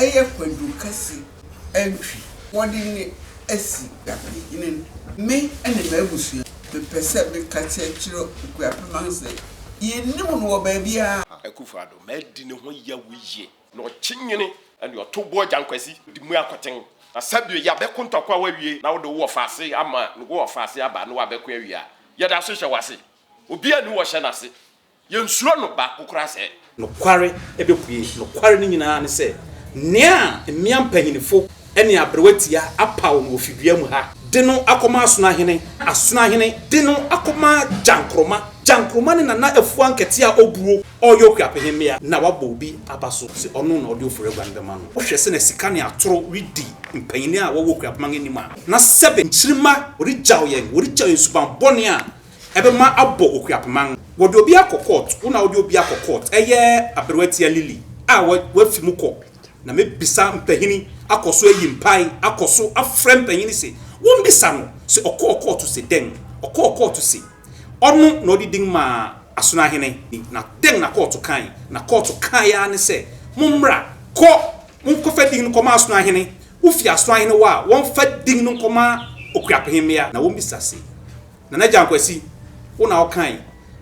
Ɛyɛ Kwadwo Kɛse Antwi. Wɔde no asi Okuapehene no. Me ne m'abusua, mepɛ sɛ meka kyerɛ Okuapeman sɛ yɛnnim no wɔ baabiara. Akufo Addo, madi ne ho yaw yie. Na ɔkye nwene ne ɔto boɔ Gyankwasi di mu akoten. Na sɛbio yɛabɛko ntɔkwa wawie na wode wo wɔfaase ama wo wɔfaase aba na wabɛko awie a, yɛda so hyɛ w'ase. Obiara nni hɔ ɔhyɛ n'ase. Yɛnsuro no baako koraa sɛɛ. Nokware bepue. Nokware no nyinaa ne sɛ, nea mmea mpanyimfo ne aberewa tia apaw no wɔ fidua mu ha de no akɔma Asonoahene, Asonoahene de no akɔma Gyankroma, Gyankroma ne Nana Afua Nkɛtee a obuo ɔreyɛ Okuapehemmea na wabɔ obi aba so sɛ ɔno na ɔde Oforegua no bɛma no. Wohwɛ sɛnea sika ne atoro redi mpanyin a wɔwɔ Okuapeman anim a, na sɛbe nkyirimma wɔregyaw yɛn, wɔregyaw yɛn suban bɔne a Ɛbɛma abɔ Okuapeman. Wɔde obi akɔ court, wo na wode obi akɔ court, ɛyɛ aberewa tia Lily a wafi mu kɔ, na mɛbisa mpanyini akɔ so ayi mpae, akɔ so afrɛ mpanyini se wɔmmisa no se ɔkɔɔ court se dɛn, ɔkɔɔ court se ɔno na ɔde din maa Asonoahene, na dɛn na court kae, na court kae ara ne sɛ mommra, kɔ, monkɔfa din no kɔma Asonoahene, wofi Asonoahene hɔ a wɔmfa din no nkɔma Okuapehemmea, na wɔmmisa se. Nana Gyankwasi, wo na wokae.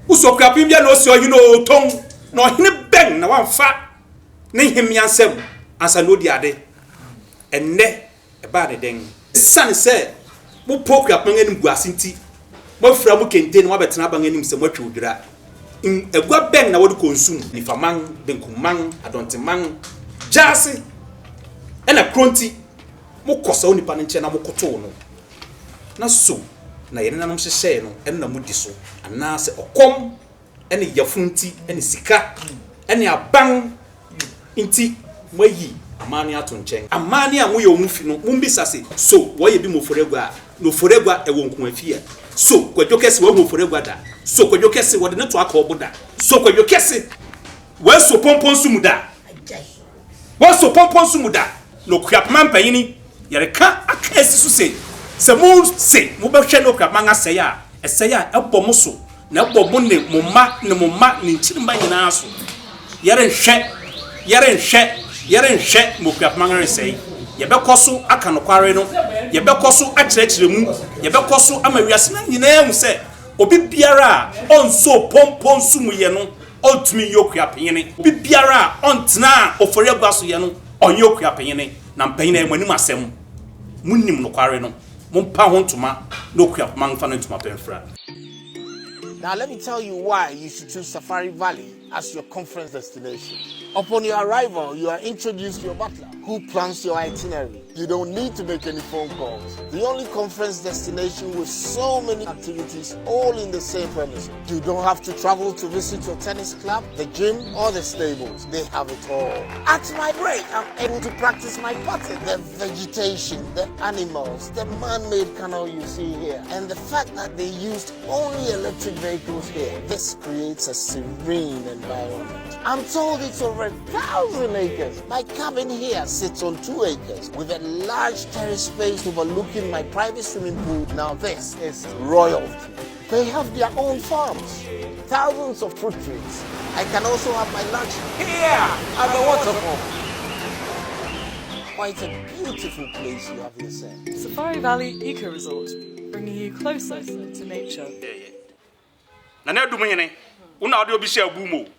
Wo so Okuapem bia na osi ɔhene oo tɔn, na ɔhene bɛn na wamfa ne nhemmea nsam ansa na odi ade? Ɛnnɛ ɛbaa ne dɛn? Esiane sɛ mopɛ Okuapem animguase nti, moafura mo kente na moabɛtena aban anim sɛ moatwa odwira. Agua bɛn na wɔde kɔ nsu mu? Nifaman, Benkumman, Adɔnteman, Gyaase, ɛna kuro nti, Mokɔ saa onipa no nkyɛn na mokotow no, na so na yɛn nenanom hyehyɛe no, ɛno na mudi so? Anaasɛ ɔkɔm ne yafunu nti ne sika ne aban nti moayi amanne ato nkyɛn? Amanne a moyɛ wɔ mo fi no, mummisa se, So wɔyɛ bi ma Oforegua a? Na Oforegua wɔ nkoafie a? So Kwadwo Kɛse wahu Oforegua da? So Kwadwo Kɛse wɔde no to akɔɔbo da? So Kwadwo Kɛse wasu pɔmpɔ nso mu da? Wɔnso pɔmpɔ nso mu da. Na okuapema mpanyini, yɛreka aka asi so se, sɛ mo se mobɛhwɛ na okuapema asɛe a, ɛsɛe a ɛbɔ mo so, na ɛbɔ mo ne mo mma ne mo mma ne nkyirimma nyinaa so. Yɛrenhwɛ, yɛrenhwɛ, yɛrenhwɛ ma okuapema resɛe. Yɛbɛkɔ so aka nokware no, yɛbɛkɔ so akyerɛkyerɛ mu, yɛbɛkɔ so ama wiase no nyinaa ahu sɛ obi biara a ɔnsoo pɔmpɔ nso mu yɛ no, Ɔntumi nyɛ okuapanyini. Obi biara a ɔntenaa ofori agua so yɛ no, ɔnyɛ okuapanyini. Na mpanyin, ɛyɛ mo anim asɛm. Munim nokware no. Mompa ho ntoma na okuapoma mfa ne ntoma pa mfira. Now let me tell you why you should choose Safari Valley as your conference destination. Upon your arrival, you are introduced to your butler who plans your itinerary. You don't need to make any phone calls. The only conference destination with so many activities all in the same premise. You don't have to travel to visit your tennis club, the gym, or the stables. They have it all. At my break, I'm able to practice my putting. The vegetation, the animals, the man-made canal you see here, and the fact that they used only electric vehicles here. This creates a serene environment. I'm told it's over 1,000 acres. My cabin here sits on 2 acres with a large terrace space overlooking my private swimming pool. Now this is royalty. They have their own farms, thousands of fruit trees. I can also have my lunch here at the waterfall. Quite a beautiful place you have here, sir. Safari Valley Eco Resort, bringing you closer to nature. Nana Adum hene, wo na wode obi hyɛɛ abu mu o.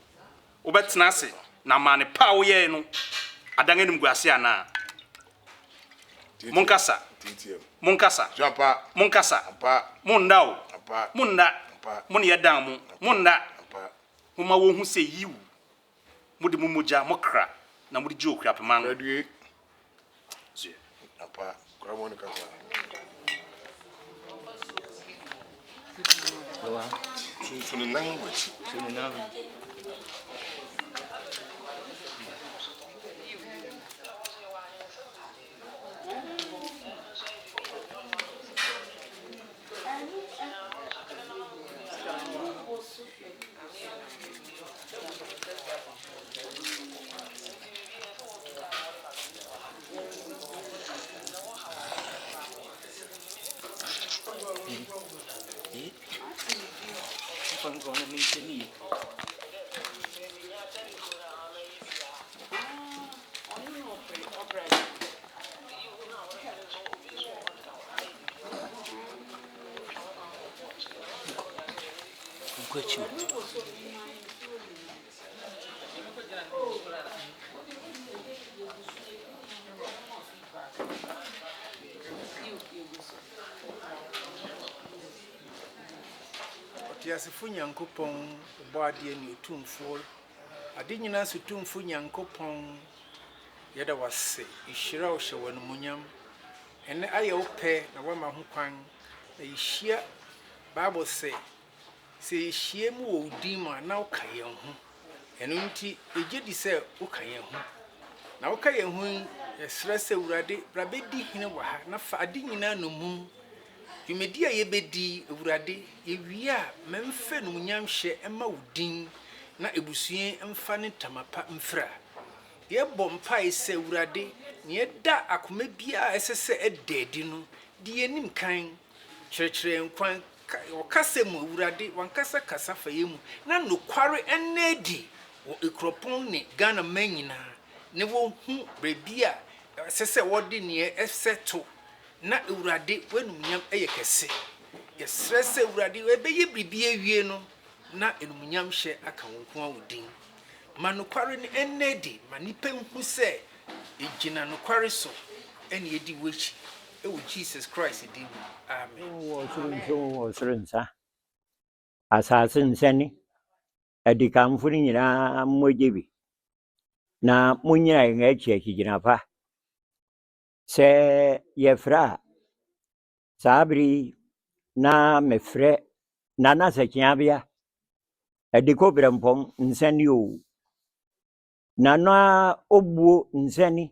Wobɛtena ase na amane pa a woyɛe no adan animguase anaa? Monkasa, monkasa, monkasa, monna o, monna, mo ne yɛdan mo, monna. Momma wɔnhu sɛ yiw, mode mo mogya, mo kra, na mode gye Okuapemang. Nkɔ akyi o. Ɔteasefo Nyankopɔn, Ɔbɔadeɛ ne Otumfoɔ, Ade nyinaa so Tumfo Nyankopɔn, yɛda wo ase, yehyira wo hyɛ wo animuonyam. Ɛnnɛ ayɛ wo pɛ na woama ho kwan na yehyia. Bible se, sɛ yehyiam wɔ wo din mu a, na woka yɛn ho. Ɛno nti, yegye di sɛ woka yɛn ho. Na woka yɛn ho yi, yɛsrɛ sɛ, Awurade, bra bedi hene wɔ ha na fa ade nyinaa nnommum. Dwumadi a yebedi yi, Awurade, yewie a, ma ɛmfa animuonyamhyɛ mma wo din na abusua yi mfa ne ntama pa mfira. Yɛbɔ mpae sɛ, Awurade, nea ɛda akoma biara a ɛsɛ sɛ ɛda adi no, di yɛn anim kan. Kyerɛkyerɛ yɛn kwan. Ka ɔkasa mu, Awurade, w'ankasa kasa fa yɛn mu, na nokware nna adi wɔ ekuropɔn ne Ghana man nyinaa, na wɔnhu baabi a ɛsɛ sɛ wɔde nea ɛsɛ to, na Awurade, w'anumnyam yɛ kɛse. Yɛsrɛ sɛ, Awurade, yɛbɛyɛ biribi awie no, na animuonyamhyɛ aka wo nko ara wo din. Ma nokware no nna adi, ma nnipa nhu sɛ yɛgyina nokware so na yɛdi w'akyi. Wɔ Jesus Christ din mu, amen. Wɔ ɔsoro nsuo wɔ ɔsoro nsa, asase nsɛne, adikanfo no nyinaa mmɔgye bi, na monnyina yɛn akyi akyigyina pa. Sɛ yɛfrɛ a, saa bere yi na mefrɛ Nana Sɛkyeabea, Adiko Berɛmpɔn nsɛne o, Nana Obuo nsɛne,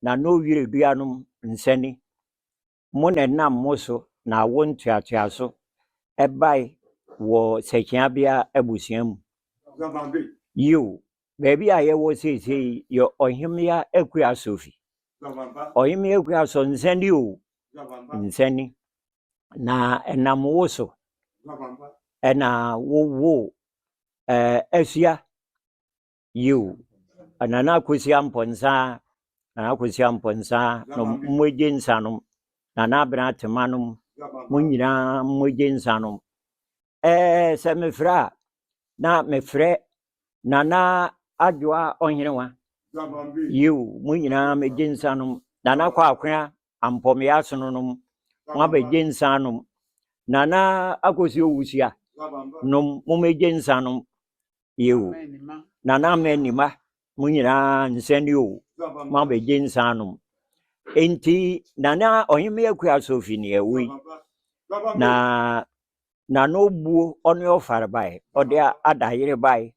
Nana Owireduanom nsɛne. Mo na ɛnam mo so na awo ntoatoaso bae wɔ Sɛkyeabea abusua mu. Yiw, baabi a yɛwɔ seesei yɛ Ɔhemmea Akua Sofi. Ɔhemmea Akua So nsɛne o, nsɛne. Na ɛnam wo so ɛna wowoo ɛɛ Asua. Yiw, Nana Akosua Amponsah, Nana Akosua Amponsah nom, mmogye nsa nom, Nana Abena Atema nom, mo nyinaa mmogye nsa nom. Ɛɛ sɛ mefrɛ a, na mefrɛ Nana Adwoa Ɔhenewa. Yiw, mo nyinaa megye nsa nom. Nana Kwakoa Ampɔmea Asono nom, mo abɛgye nsa nom. Nana Akosua Owusua nom, mo mmɛgye nsa nom. Yiw, Nana Amanima, mo nyinaa nsa ni o, mo abɛgye nsa anom. Enti Nana Ɔhemmea Akua Sofi ne ɛwɔ yi, na Nana Obuo ɔne ɔfare bae, ɔde adayere bae.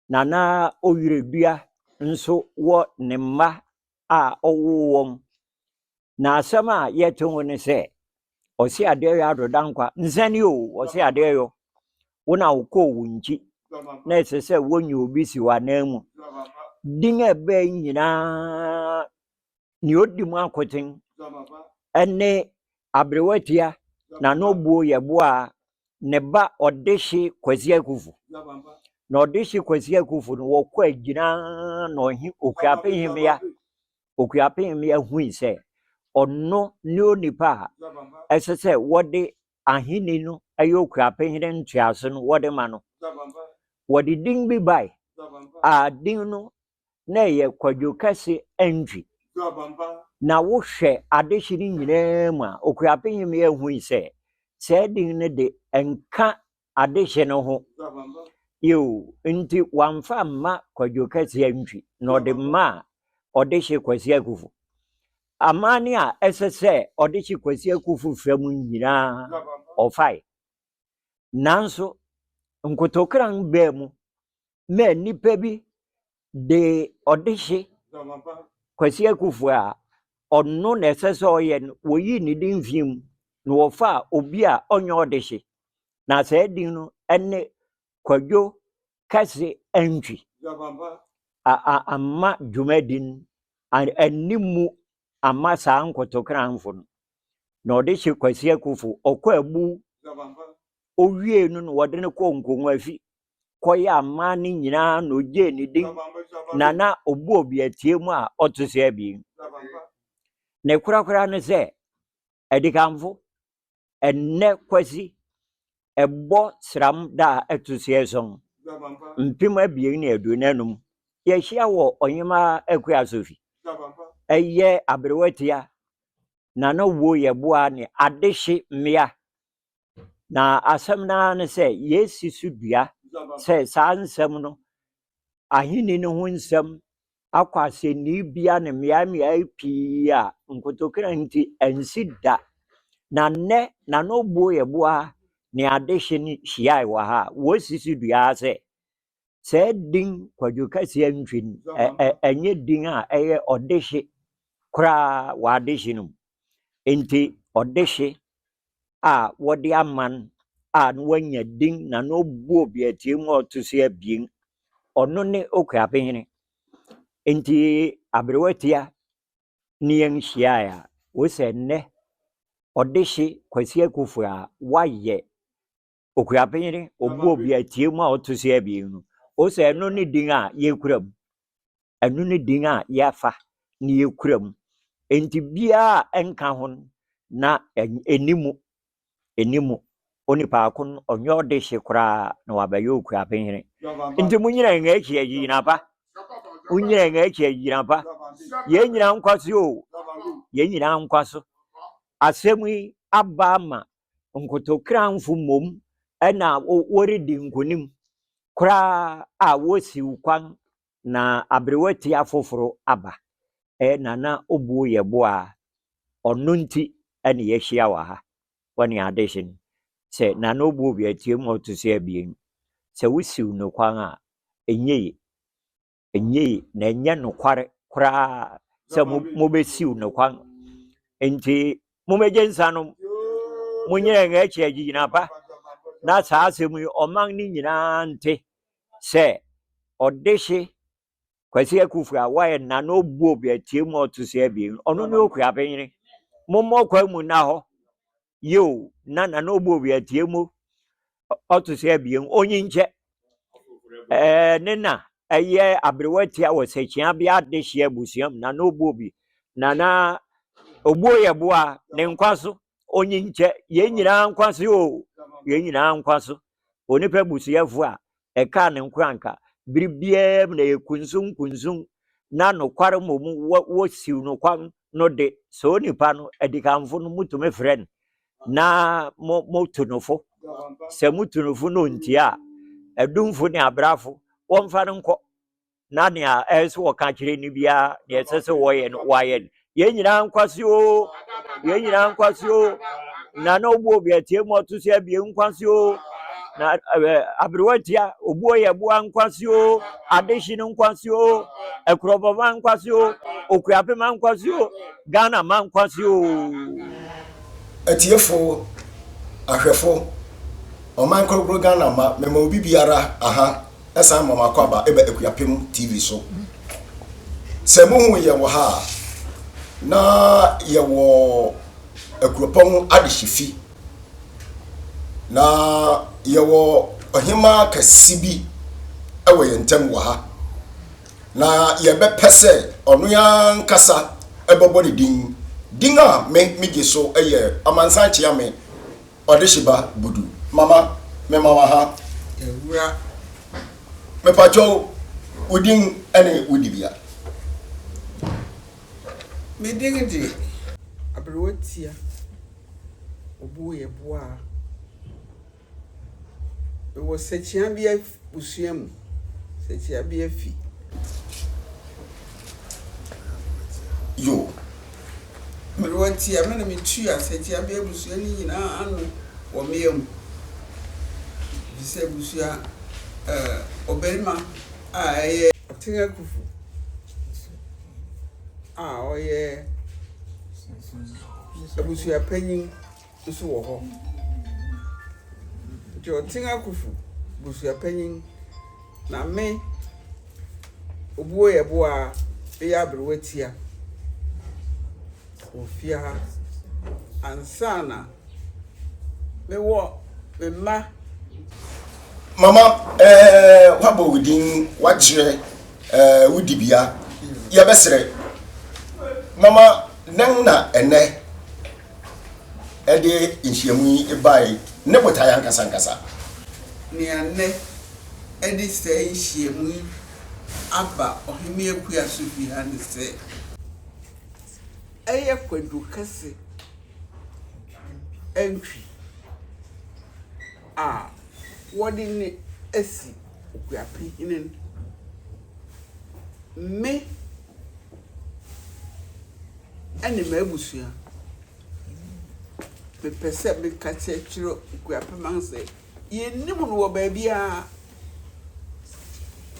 Nana Owiredua nso wɔ ne mma a ɔwoo wɔn. Na asɛm a yɛte ho ne sɛ, ɔse adeɛ yɔ ado dankwa, nsɛne o, ɔse adeɛ yɔ. Wo na wokɔɔ wo nkyi, na ɛsɛ sɛ wonya obi si w'anan mu. Din a ɛbaa yi nyinaa, nea odi mu akoten ɛne aberewatia na n'obuo yɛ boa ne ba ɔdehye Kwasi Akufu. Na ɔdehye Kwasi Akufu no wɔkɔ agyina na ɔhe Okuapehemea Okuapehemea hui sɛ ɔno ne onipa a ɛsɛ sɛ wɔde ahenni no ɛyɛ Okuapehene ntoaso no wɔde ma no. Wɔde din bi bae a din no na ɛyɛ Kwadwo Kɛse Antwi. Na wohwɛ adehye no nyinaa mu a, Okuapehemea hui sɛ saa din no de ɛnka adehye no ho. Yiw, nti wamfa amma Kwadwo Kɛse Antwi, na ɔde maa Ɔdehye Kwasi Akuffo. Amanne a ɛsɛ sɛ Ɔdehye Kwasi Akuffo fa mu nyinaa, ɔfae. Nanso, nkotokran baa mu ma nnipa bi de Ɔdehye Kwasi Akuffo a ɔno na ɛsɛ sɛ ɔyɛ no, wɔyii ne din fii mu na wɔfaa obi a ɔnyɛ ɔdehye. Na saa din no ne Kwadwo Kɛse Antwi. Amma dwumadi no anni mu amma saa nkotokranfo no. Na ɔdehye Kwasi Akuffo, ɔkɔ abu owiee no na wɔde no kɔɔ Nkonwafi kɔyɛ aman no nyinaa na ogyee ne din na na obu obiatie mu a ɔto so abien. Ne korakora ne sɛ, Adikanfo, ɛnnɛ Kwasi, ɛbɔ sram da a ɛto so ason, 2025, yɛahyia wɔ Ɔhemaa Akua Sofi. Ɛyɛ aberewatia, Nana Owuo Yeboah ne adehye mmea. Na asɛm no ara ne sɛ, yɛresi so dua sɛ saa nsɛm no, ahenni no ho nsɛm akɔ asɛnniibea ne mmeaemmeae pii a nkotokra nti ansi da. Na nnɛ Nana Obuo Yeboah ne adehye no hyiae wɔ ha a, wɔresi so dua ara sɛ, saa din Kwadwo Kɛseɛ Antwi no, ɛnyɛ din a ɛyɛ ɔdehye koraa wɔ adehye no mu. Enti ɔdehye a wɔde ama no a na wanya din na na ɔbu obiatie mu a ɔto so abien. Ɔno ne Okuapehene. Enti aberewatia ne yɛn hyiae a, wosɛ nnɛ ɔdehye Kwasi Akufo a wayɛ Okuapehene, ɔbu obiatie mu a ɔto so abien no, wosɛ ɛno ne din a yɛkura mu. Ɛno ne din a yɛafa na yɛkura mu. Enti biara a ɛnka ho no, na ɛnni mu. Ɛnni mu. Onipa ko no, ɔnyɛ ɔdehye koraa na wabɛyɛ okuapehene. Nti monyina yɛn akyi agyina pa. Monyina yɛn akyi agyina pa. Yɛn nyinaa nkwa so o. Yɛn nyinaa nkwa so. Asɛm yi aba ama nkotokranfo mmom na wɔredi nkonim koraa a wɔsiw kwan na aberewatia foforo aba. Ɛyɛ Nana Obuo Yeboah a ɔno nti na yɛahyia wɔ ha wɔ ne adehye no. Sɛ Nana Obuo Obiatie mu a ɔto so abien, sɛ wosiw no kwan a, ɛnyɛ ye. Ɛnyɛ ye na ɛnyɛ nokware koraa sɛ mobɛsiw no kwan. Nti mommɛgye nsa nom, monyina yɛn akyi agyina pa na saa asɛm yi ɔman no nyinaa nte sɛ ɔdehye Kwasi Akufo a wayɛ nna na ɔbu obi atie mu a ɔto so abien ɔno ne Okuapehene. Mommɔ kwan mu nna hɔ yio na na na ɔbu obi atie mu ɔto so abien onyi nkyɛ ɛɛ ne na ɛyɛ aberewa tia wɔ sɛkyiabea adehyeɛ abusua mu na na ɔbu obi na na obuo yɛ boa ne nkwa so onyi nkyɛ yɛn nyinaa nkwa so o yɛn nyinaa nkwa so onipa busuafo a ɛkaa ne nko anka bere biara mu na ɛyɛ kunsunkunsun na nokware mmom wɔ wɔsiw no kwan no de sɛ onipa no adikanfo no mutumi frɛ no na mo motu no fo sɛ motu no fo na ontie a adumfo ne abrafo wɔmfa no nkɔ na nea ɛyɛ sɛ wɔka kyerɛ no biara nea ɛsɛ sɛ wɔyɛ no wɔayɛ no yɛn nyinaa nkwa so o yɛn nyinaa nkwa so o na na obu obi atie mu ɔto so abien nkwa so o na ɛɛ aberewa tia obuo yɛ boa nkwa so o adehye no nkwa so o ɛkorɔbɔma nkwa so o okuapema nkwa so o ghana ma nkwa so o. Atiefo, ahwɛfo, ɔman kronkron Ghana mma, mema obi biara aha. Ɛsan ma m'akwaaba ba Akuapem TV so. Sɛ muhu yɛn wɔ ha a, na yɛwɔ Akuropɔn adehyefi. Na yɛwɔ ɔhemmaa kɛse bi wɔ yɛn ntam wɔ ha. Na yɛbɛpɛ sɛ ɔno ankasa bɛbɔ ne din. Din a me megye so yɛ Amansan Kyeame. Ɔdehyeba Budu. Mama, mema wo aha. Awura. Mepakyɛw, wo din ne wo dibea? Me din de Aberewa Tia Obuoyɛboaa. Mewɔ Sɛkyeabea abusua mu, Sɛkyeabea fi. Yo. Mmerɛwa nti a, me na metua Sɛkyeabea abusua no nyinaa ano wɔ mmea mu. Efisɛ abusua eh, ɔbarima a ɛyɛ. Ɔten Akuffo a ɔyɛ abusuapanyin. nso wɔ hɔ. Nti Ɔten Akuffo busuapanyin na me Obuo Yeboah meyɛ aberewa tia wɔ fie ha ansa na mewɔ me mma. Mama eh, woabɔ wo din, woakyerɛ eh, wo dibea, yɛbɛsrɛ. Mama. Dɛn na ɛnnɛ ɛde nhyiam yi bae ne botae ankasa ankasa? Nea nnɛ ɛde saa nhyiam yi aba Ɔhemmea Akua so fi ha ne sɛ, ɛyɛ kwadwo kɛse antwi a wɔde no asi Okuapehene no. Me ne m'abusua, mepɛ sɛ meka kyerɛ Okuapeman sɛ yennim no wɔ baabiara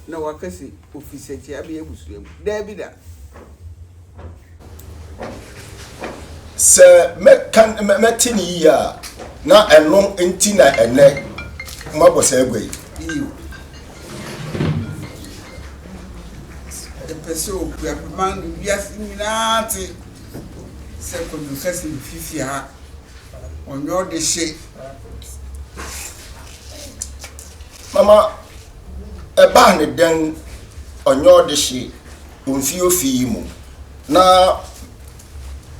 na waka se ofi Sɛkyiabea abusua mu. Daabi da. Sɛ mɛka mɛte no yiye a, na ɛno nti na ɛnnɛ moabɔ saa agua yi. Yiw. Yɛpɛ sɛ Okuapema ne wiase nyinaa te sɛ Kwadwo Kɛse mfifi ha, ɔnyɛ ɔdehye. Mama ɛbaa ne dɛn ɔnyɛ ɔdehye omfi ofi yi mu na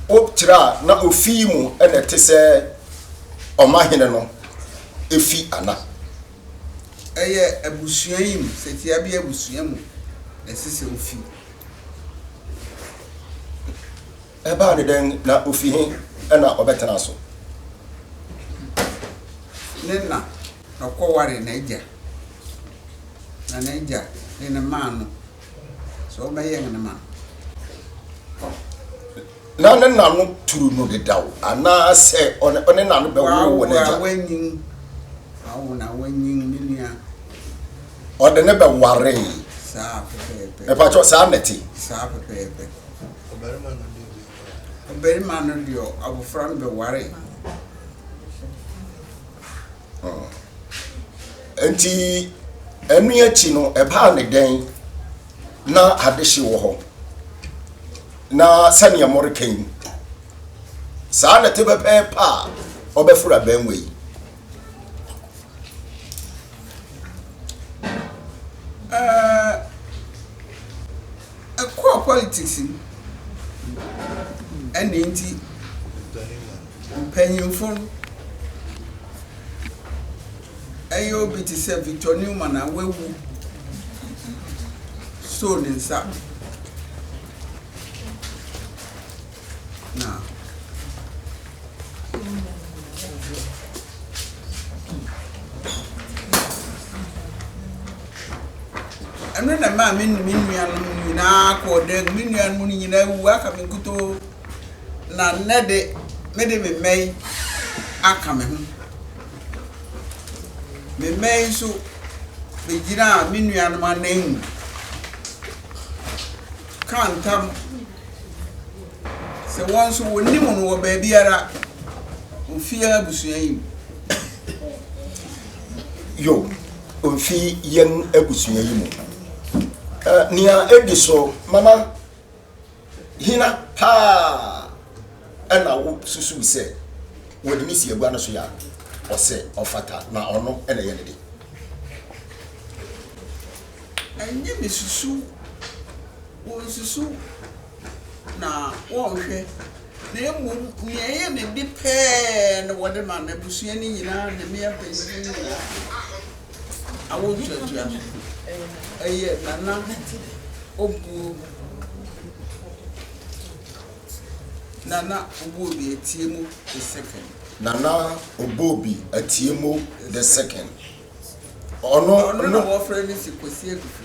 wokyerɛ a na ofi yi mu na ɛte sɛ ɔmahene no efi ana? Ɛyɛ abusua yi mu, sɛ tiabea abusua mu na ɛsɛ sɛ ofi. Ɛbaa ne dɛn na ofi he na ɔbɛtena so? Ne na na ɔkɔwaree n'agya, na n'agya de no maa no sɛ ɔmmɛyɛn no ma no. Na ne na no turu no dedaw anaasɛ ɔne na no bɛwoo wɔ n'agya? Wawo a wanyin, wawo na wanyin me nua. Ɔde ne bɛwaree. Saa pɛpɛɛpɛ. Mepakyɛw, saa na ɛte? Saa pɛpɛɛpɛ. Ɔbarima no deɛ abɔfra no bɛwaree. Enti ɛno akyi no, ɛbaa ne dɛn na adehye wɔ hɔ? Na sɛnea moreka yi, saa na ɛte pɛpɛɛpɛ a ɔbɛforo abangua yi. Ɛkɔɔ politics mu ɛna nti mpanyinfo no ɛyɛ obi te sɛ Victor Newman a wawu soo ne nsa na Ɛno na ɛmaa me ne me nuanom nyinaa kɔɔ dan mu. Me nuanom no nyinaa awu aka me nkutoo. Na nnɛ de, mede me mma yi aka me ho. Me mma yi nso bɛgyinaa me nuanom ananmu kaa ntam sɛ wɔn nso wɔnim no wɔ baabiara, wɔfi yɛn abusua yi mu. Yo, omfi yɛn abusua yi mu. Nea edi so, Mama, hena paa na wosusuw sɛ wɔde no si agua no so a ɔsɛ, ɔfata, na ɔno na ɛyɛ ne de? Ɛnyɛ me susuw, wonsusuw na wɔnhwɛ. Na mmom nea ɛyɛ ne de pɛɛ na wɔde ma n'abusua no nyinaa ne mmea mpanyimfo no nyinaa. Awo ntoatoaso. Ɛyɛ Nana Obuo Nana Obuobi Atiemo the second. Nana Obuobi Atiemo the second. Ɔno Ɔno na wɔfrɛ no se Kwasi Akuffo.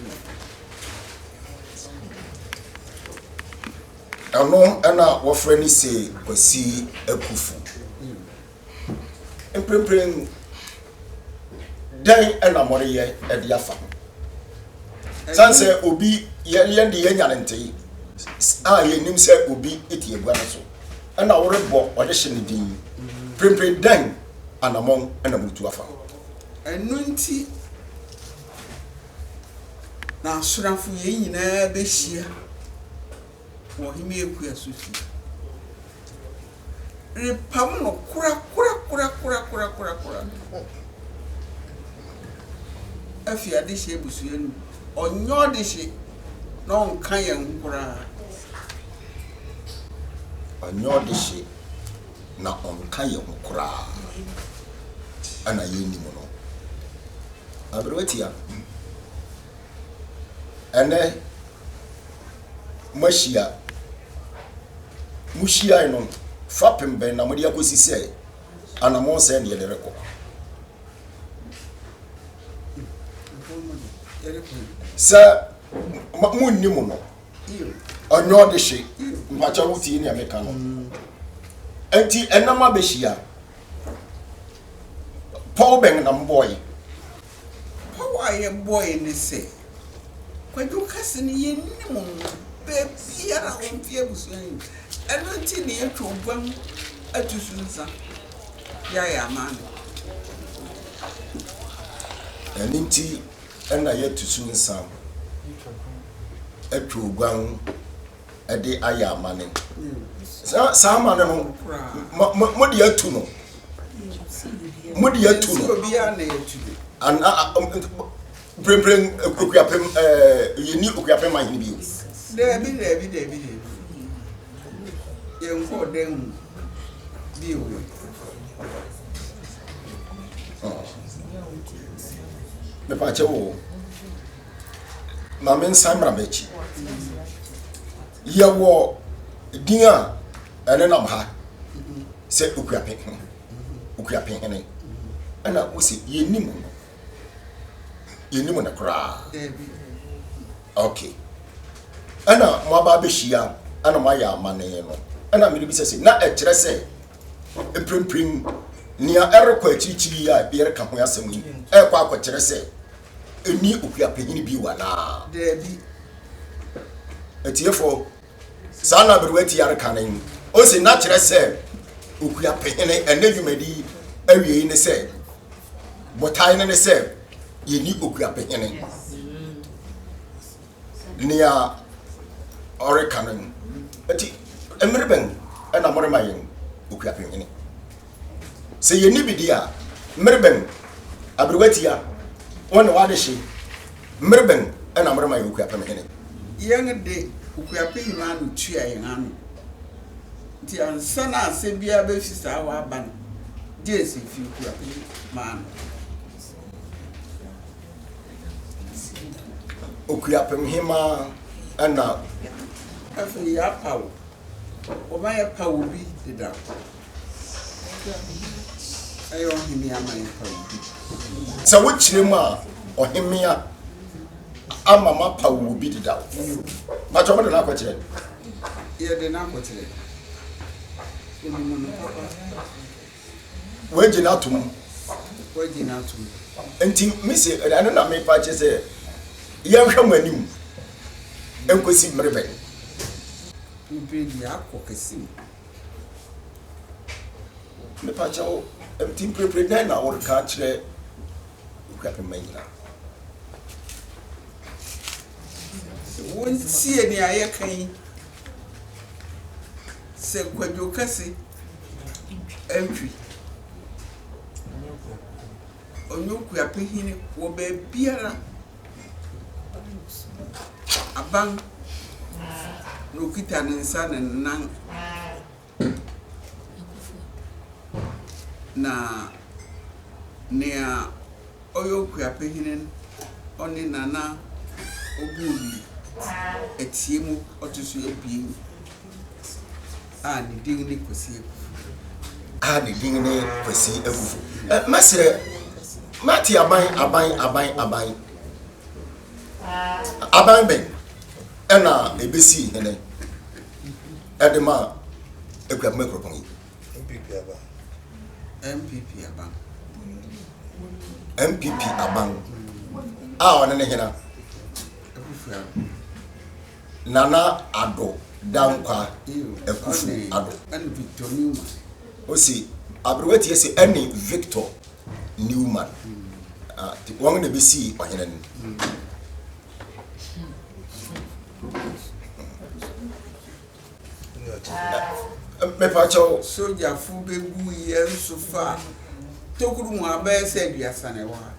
Ɛno na wɔfrɛ no se Kwasi Akuffo. Mprempren, dɛn na moreyɛ de afa ho? Sane sɛ obi, yɛn de yɛanya no ntee a yɛnim sɛ obi te agua no so ɛna worebɔ ɔde hye no din. Mprempren dɛn anammɔn na moretu afa ho? Ɛno nti na asrafo yɛn nyinaa bɛhyia wɔ Ɔhemmea Akua so fie repam no korakorakorakorakorakora afi adehye abusua no mu. Ɔnyɛ ɔdehye na ɔnka yɛn ho koraa. Ɔnyɛ ɔdehye na ɔnka yɛn ho koraa ɛna yɛnnim no. Aberewa tia. Ɛnɛ moahyia. Mohyiae no, fapem bɛn na mode akɔsi sɛ anammɔn sɛɛ na yɛde rekɔ? Sɛ monnim no, ɔnyɛ ɔdehye. Mpakyɛ wotie nea meka no. Enti ɛnam abɛhyia. Pɔw bɛn na mobɔe? Pɔw a yɛbɔe ne sɛ, Kwadwo Kɛse no yɛnnim no baabiara a ɔmfi abusua yi mu. Ɛno nti na yɛatwa oguan atu so nsa de ayɛ amanne. Ɛno nti na yɛatu so nsa atwa oguan de ayɛ amanne. Saa saa amanne no, mo de atu no. Mo de atu no. Ana mprempren Okuapem ɛɛ yɛnni Okuapem ahene bio. Daabi daabi daabi daabi. Yɛnkɔɔ dan mu bio. Mepakyɛ wo. Ma mensan mmra m'akyi. Yɛwɔ din a ɛnenam ha sɛ Okuapehene, Okuapehene. Ɛna wose yɛnnim no. Yɛnnim no koraa. Okay. Ɛna moaba abɛhyia ɛna moayɛ amanee no. Ɛna mede bisa sɛ na ɛkyerɛ sɛ mprempren nea ɛrekɔ akyirikyiri yi a yɛreka ho asɛm yi ɛrekɔ akɔkyerɛ sɛ ɛnni okuapehene bio anaa? Daabi. Atiefo, saa na aberewa ti areka no yi. Ose na kyerɛ sɛ okuapehene ɛnɛ dwumadi yi awiei ne sɛ botae no ne sɛ yɛnni okuapehene. Nea ɔreka no nti mmere bɛn ɛna morema yɛn okuapehene? Sɛ yɛnni bi di a, mmere bɛn, aberewa tia, wo ne w'adehye, mmere bɛn na morema yɛn Okuapem hene? Yɛn de, Okuapem ano tua yɛn ano. Nti ansa na asɛm biara bɛfi saa hɔ aba no, gye sɛ ɛfi Okuapem ano. Okuapem hemaa na. Afei yɛapaw Wɔma yɛpaw obi dedaw. Ɛyɛ ɔhemmea ma yɛpaw obi. Sɛ wokyerɛ mu a, ɔhemmea ama moapaw obi dedaw. Mpakyɛ wɔde no akɔkyerɛ? Yɛde no akɔkyerɛ. Onim no papa. Wɔagye no atom. Wɔagye no atom. Nti mise ɛno na mepa kyerɛ sɛ yɛnhwɛ mo anim nkosi mmere bɛn. Bebree de akɔ kɛse mu. Mepa kyɛw, nti mprepre dɛn na woreka akyerɛ Okuapemma nyinaa? Sɛ wontie nea yɛka yi, sɛ Kwadwo Kɛse antwi, ɔnyɛ Okuapehene wɔ baabiara. Aban na okita ne nsa ne ne nan, na nea ɔyɛ okuapɛhene no, ɔne Nana Obuobi Atiemu ɔto so abien a ne din ne Kwasi Akuffo. A ne din ne Kwasi Akuffo. Mɛsrɛ, mate aban, aban, aban, aban. Aban bɛn ɛna ebesii hene ɛde ma Akuapem Akuropɔn yi? NPP aban. NPP aban. NPP aban a ɔne ne hena? Nana Addo Dankwa Akufo Addo. Ɛne Victor Newman. Ose aberewa tie se ɛne Victor Newman. Ah, wɔn na ebesii ɔhene no. Mepakyɛw. Sogyafo begu yɛn so fa tokuru mu abɛyɛ sɛ 30 na ɛwɔ ha.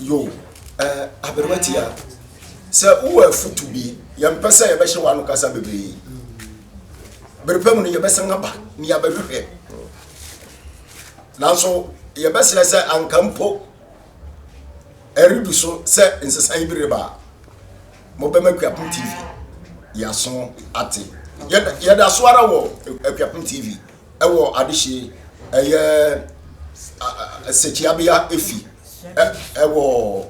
Yo, eh, aberewa tia, sɛ wowɔ afutu bi Yɛmpɛ sɛ yɛbɛhyɛ w'ano kasa bebree. Bere pa mu no, yɛbɛsan aba na yɛabɛhwehwɛ. Nanso yɛbɛsrɛ sɛ anka mpo ɛredu so sɛ nsesae bi reba a, mobɛma Akuapem TV yɛaso ate. Yɛda so ara wɔ Akuapem TV ɛwɔ adehye ɛyɛ sɛkyiabea efi ɛwɔ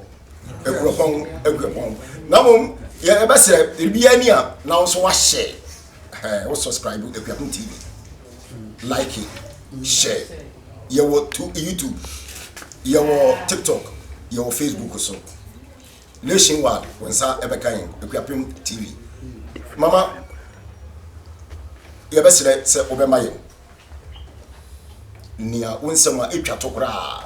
Akuapɔn Akuapɔn. Na mmom yɛbɛsrɛ biribiara ni a na wo nso wahyɛ wo subscribe Akuapem TV like share yɛwɔ to YouTube yɛwɔ TikTok yɛwɔ Facebook so. Nationwide wo nsa ɛbɛka yɛn Akuapem TV. Mama yɛbɛsrɛ sɛ wobɛma yɛn nea wo nsɛm a ɛtwa to koraa.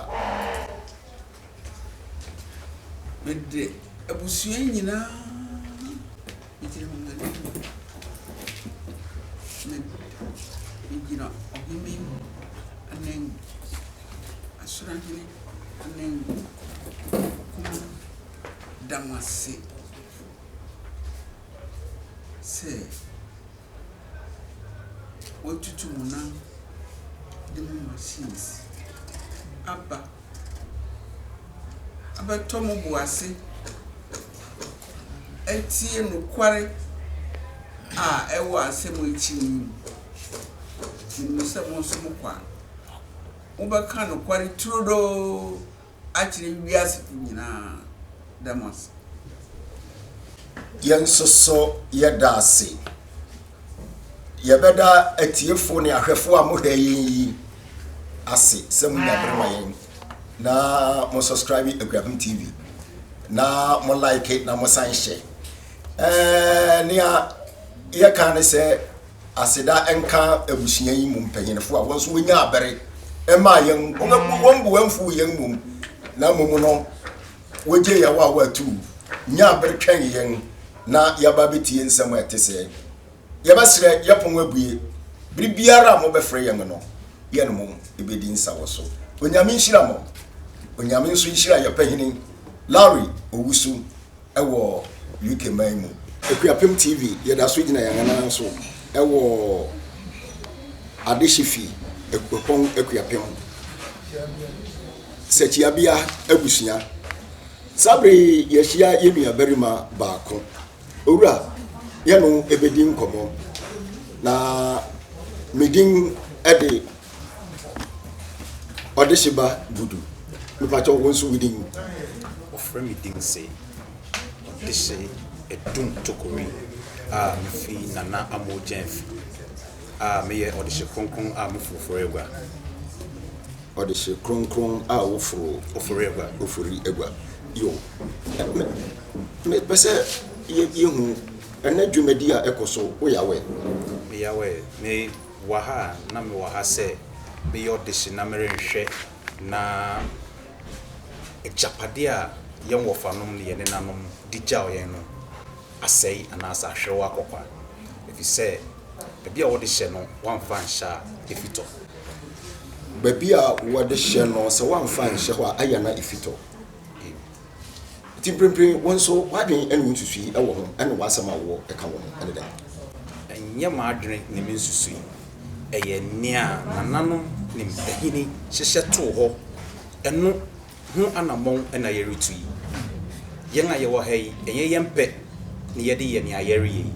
Mede abusua nyinaa megyina wɔn anim. Megyina ɔhene anan mu, asorahene anan mu. Da mo ase sɛ wɔatutu mo nan de mo machines aba abɛtɔ mo bo ase atie nokware a ɛwɔ asɛm yi akyi no mu. Menim sɛ mo nso mokɔ a, mobɛka nokware turodoo akyerɛ wiasefo nyinaa. Da mo ase. Yɛn nso so yɛda ase. Yɛbɛda atiefo ne ahwɛfo a mohwɛ yɛn yi ase sɛ munya bere ma yɛn na mo subscribe Akuapem TV na mo like na mo san hyɛ. Ɛɛ nea yɛka ne sɛ Aseda nka abusua yi mu mpanyinfo a wɔn nso wɔnyaa bere maa yɛn, wɔn bo amfuw yɛn mmom, na mmom no, wogyee yɛn a wɔatuu, nyaa bere twɛn yɛn na yɛaba abɛtie nsɛm a ɛte sɛɛ. Yɛbɛsrɛ, yɛn pon abue, bere biara a mobɛfrɛ yɛn no, yɛne mo bɛdi nsawɔso. Onyame nhyira mo. Onyame nso nhyira yɛn pahini Larry Owusu. wɔ UK man mu. Akuapem TV, yɛda so gyina yɛn anan so wɔ Adehye Fi, Akuapɔn Akuapem, Sɛkyiabea abusua. Saa bere yi yɛahyia yɛn nuabarima baako. Owura, yɛne no bɛdi nkɔmmɔ. Na me din de Ɔdehyeba Budu. Mepakyɛw, wo nso wo din? Wɔfrɛ me din se Ɔdehye Adum Tokori a mifi Nana Amoh Gyamfi a meyɛ Ɔdehye Kronkron a meforo Ofori Agua. Ɔdehye Kronkron a woforo Ofori Agua. Ofori Agua. Yo, me, mepɛ sɛ yɛhu ɛnɛ dwumadi a ɛkɔ so, woyɛ aware? Meyɛ aware. Me Wɔ ha a, na mewɔ ha sɛ meyɛ ɔdehye na merenhwɛ na agyapadeɛ a yɛn wɔfanom ne yɛn nenanom de gyaw yɛn no asɛe anaasɛ ahwerew akɔ kwa, efisɛ baabi a wɔde hyɛ no wɔamfa anhyɛ a, efi tɔ. Baabi a wɔde hyɛ no, sɛ wɔamfa anhyɛ hɔ a, ayɛ na efi tɔ. Enti mprempren wo nso w'adwene ne wo nsusuwii wɔ ho ne w'asɛm a wowɔ ka wɔ ho ne dɛn? Ɛnyɛ m'adwene ne me nsusuwii, ɛyɛ nea nananom ne mpanyini hyehyɛ too hɔ, ɛno ho anammɔn na yɛretu yi. Yɛn a yɛwɔ ha yi, ɛnyɛ yɛn pɛ na yɛde yɛ nea yɛreyɛ yi,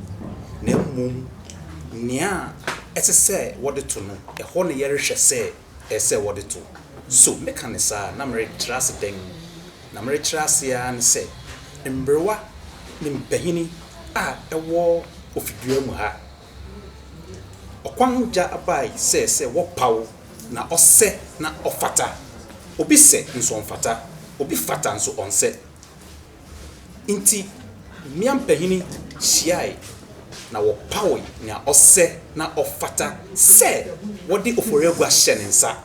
na mmom nea ɛsɛ sɛ wɔde to no, ɛhɔ na yɛrehwɛ sɛ ɛsɛ sɛ wɔde to. So meka no saa a, na merekyerɛ ase dɛn? Na merekyerɛ ase ara ne sɛ, mmerewa ne mpanyini a ɛwɔ ofidua mu ha, ɔkwan gya abae sɛ sɛ wɔpaw na ɔsɛ na ɔfata. Obi sɛ nso ɔmfata, obi fata nso ɔnsɛ. Nti mmea mpanyini hyiae na wɔpaw nea ɔsɛ na ɔfata sɛ wɔde ofori agua hyɛ ne nsa.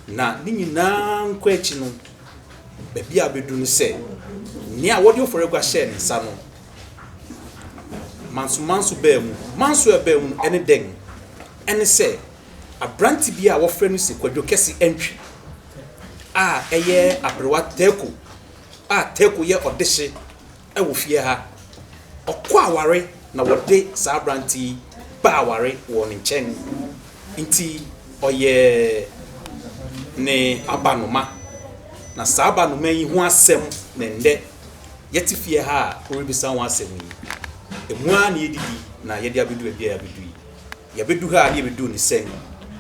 Na ne nyinaa nkɔ akyi no, baabi a abedu ne sɛ, nea wɔde ofori agua hyɛɛ ne nsa no, mansomanso baa mu. Manso a ɛbaa mu no, ɛne dɛn? Ɛne sɛ, aberante bi a wɔfrɛ no se Kwadwo Kɛse Antwi a ɛyɛ aberewa Teeko a Teeko yɛ ɔdehye wɔ fie ha. Ɔkɔ aware na wɔde saa aberante yi ba aware wɔ ne nkyɛn. Nti ɔyɛ ne abanoma. Na saa abanoma yi ho asɛm na ɛnnɛ yɛte fie ha a worebisa ho asɛm yi. Emu ara na yɛdidi na yɛde abedu baabi a yɛabedu yi. Yɛabedu ha a na yɛbeduu no sɛn?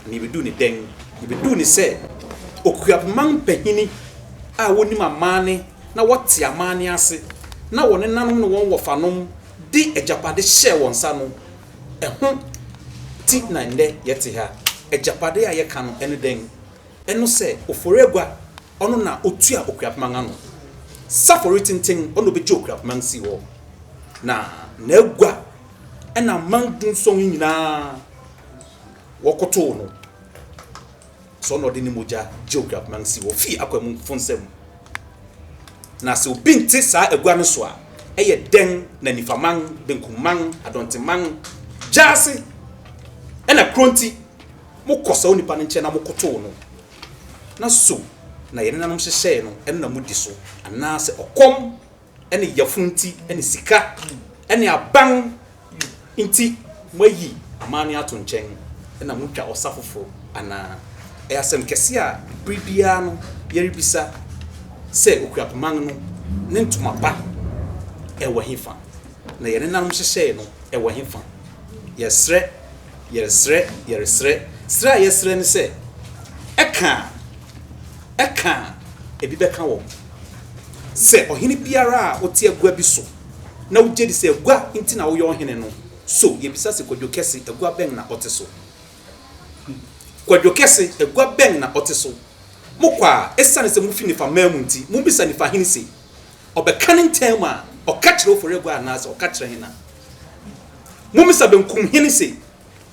Na yɛbeduu no dɛn? Yɛbeduu no sɛ Okuapemman mpanyini a wonim amanne na wɔte amanne ase na wɔn nenanom ne wɔn wɔfanom de agyapade hyɛɛ wɔn nsa no, ɛho nti na nnɛ yɛte ha. Agyapade a yɛka no, ɛne dɛn? Ɛno sɛ Ofori-Agua, ɔno na otua Okuapemman ano. Safori Tenten, ɔno na obegye Okuapemman sii hɔ. Na n'agua na aman dunson yi nyinaa wɔkotow no sɛ ɔna ɔde ne mogya gye Okuapemman si hɔ fii Akwamufo nsam. Na sɛ obi nte saa agua no so a, ɛyɛ dɛn na Nifaman, Benkumman, Adɔnteman, Gyaase, ɛna Kronti mokɔ saa onipa no nkyɛn na mokotow no? Na so na yɛn nenanom hyehyɛe no, ɛno na mudi so? Anaasɛ ɔkɔm ne yafunu nti ne sika ne aban nti moayi amanne ato nkyɛn na motwa ɔsa foforo anaa? Ɛyɛ asɛm kɛse a bere biara no yɛrebisa sɛ Okuapemman no ne ntoma pa wɔ hefa? Na yɛn nenanom hyehyɛe no wɔ hefa? Yɛsrɛ, yɛresrɛ, yɛresrɛ. Srɛ a yɛsrɛ ne sɛ ɛka a, ɛka a, ebi bɛka wɔn. Sɛ ɔhene biara a ɔte agua bi so na wogye di sɛ agua nti na woyɛ ɔhene no, so yebisa sɛ Kwadwo Kɛse, agua bɛn na ɔte so? Kwadwo Kɛse, agua bɛn na ɔte so? Mokɔ a, esiane sɛ mufi Nifa man mu nti, mubisa Nifa hene se, ɔbɛka ne ntam a ɔka kyerɛ Ofori-Agua anaasɛ ɔka kyerɛ hena? Mumisa Benkum hene se,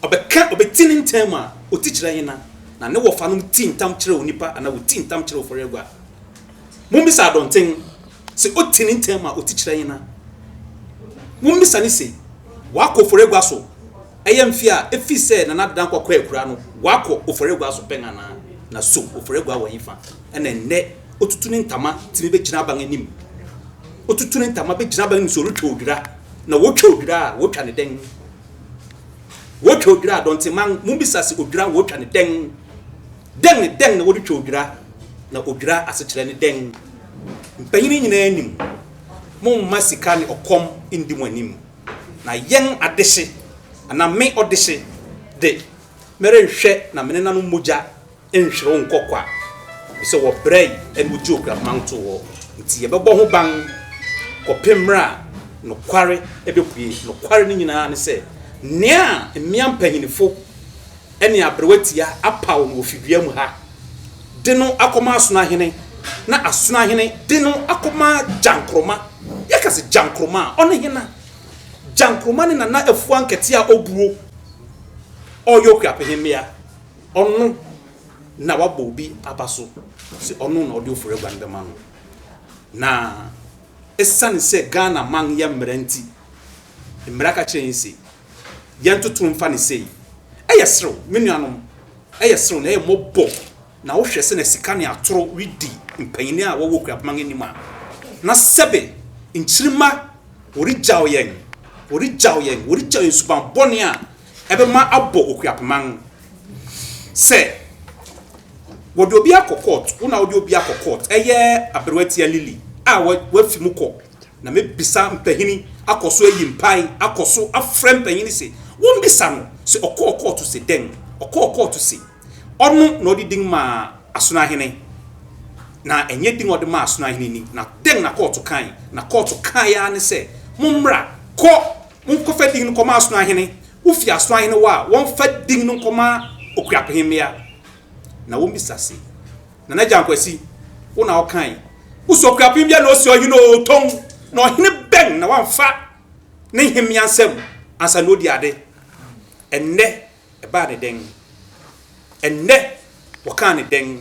Ɔbɛka, ɔbɛti ne ntam a, ɔti kyerɛ hena? Na ne wɔfanom ti ntam kyerɛ onipa anaa wɔti ntam kyerɛ ofori-agua? Mommisa Adɔnten se ɔti ne ntam a, ɔti kyerɛ hena? Mommisa no se, wakɔ ofori-agua so ɛyɛ mfe a efi sɛ Nana Dankwa kɔɔ akuraa no, wakɔ ofori-agua so pɛn anaa? Na so ofori-agua wɔ hefa? Ɛna ɛnnɛ ɔtutu ne ntama tumi bɛgyina aban anim. Ɔtutu ne ntama bɛgyina aban anim sɛ ɔretwa odwira. Na wɔtwa odwira a, wɔtwa ne dɛn? Wotwa odwira a, dɔnteman, mummisa se odwira wotwa no dɛn? Dɛn ne dɛn na wɔde twa odwira? Na odwira asekyerɛ ne dɛn? Mpanyin nyinaa nim. Momma sika ne ɔkɔm nndi mo anim. Na yɛn adehye, anaa me ɔdehye de, merenhwɛ na me nenanom mogya nhwere wo nkɔ kwa, efisɛ wɔbrɛe na wogyee okuapman too hɔ. Enti yɛbɛbɔ ho ban kɔpem mmerɛ a nokware bɛpue. Nokware no nyinaa ne sɛ, nea mmea mpanyinfo ne aberewa tia apaw no wɔ fidua mu ha de no akɔma asonoahene, na asonoahene de no akɔma gyankroma. Yɛka sɛ gyankroma a, ɔne hena? Gyankroma ne Nana Afua Nkɛtee a obuo ɔyɛ okuapehemmea. Ɔno na wabɔ obi aba so sɛ ɔno na ɔde ofori agua no bɛma no. Na esiane sɛ Ghana man yɛ mmara nti, mmara ka kyerɛ yɛn se yɛntoto mfa no sei. Ɛyɛ serew, me nuanom, ɛyɛ serew na ɛyɛ mmɔbɔ na wohwɛ sɛnea sika ne atoro redi mpanyin a wɔwɔ Okuapemman anim a, na sɛbe nkyirimma wɔregyaw yɛn, wɔregyaw yɛn, wɔregyaw yɛn suban bɔne a ɛbɛma abɔ Okuapeman sɛ wɔde obi akɔ court, wo na wode obi akɔ court, ɛyɛ aberewatia Lily a wafi mu kɔ, na mɛbisa mpanyini akɔ so ayi mpae, akɔ so afrɛ mpanyini se wɔmmisa no se ɔkɔɔ court se dɛn, ɔkɔɔ court se ɔno na ɔde din maa Asonoahene, na ɛnyɛ din a ɔde maa Asonoahene ni, na dɛn na kɔɔto kae, na kɔɔto kae ara ne sɛ mommra, kɔ Monkɔfa din no nkɔma asono ahene. Wofi asono ahene hɔ a, wɔmfa din no nkɔma okuapehemmea. Na wɔmmisa se, Nana Gyankwasi, wo na wokae? Wose okuapembea na osi ɔhene oo, tɔn! Na ɔhene bɛn na wamfa ne hemmea nsam ansa na odi ade? Ɛnnɛ Ɛbaa no dɛn? Ɛnnɛ, wɔkaa no dɛn?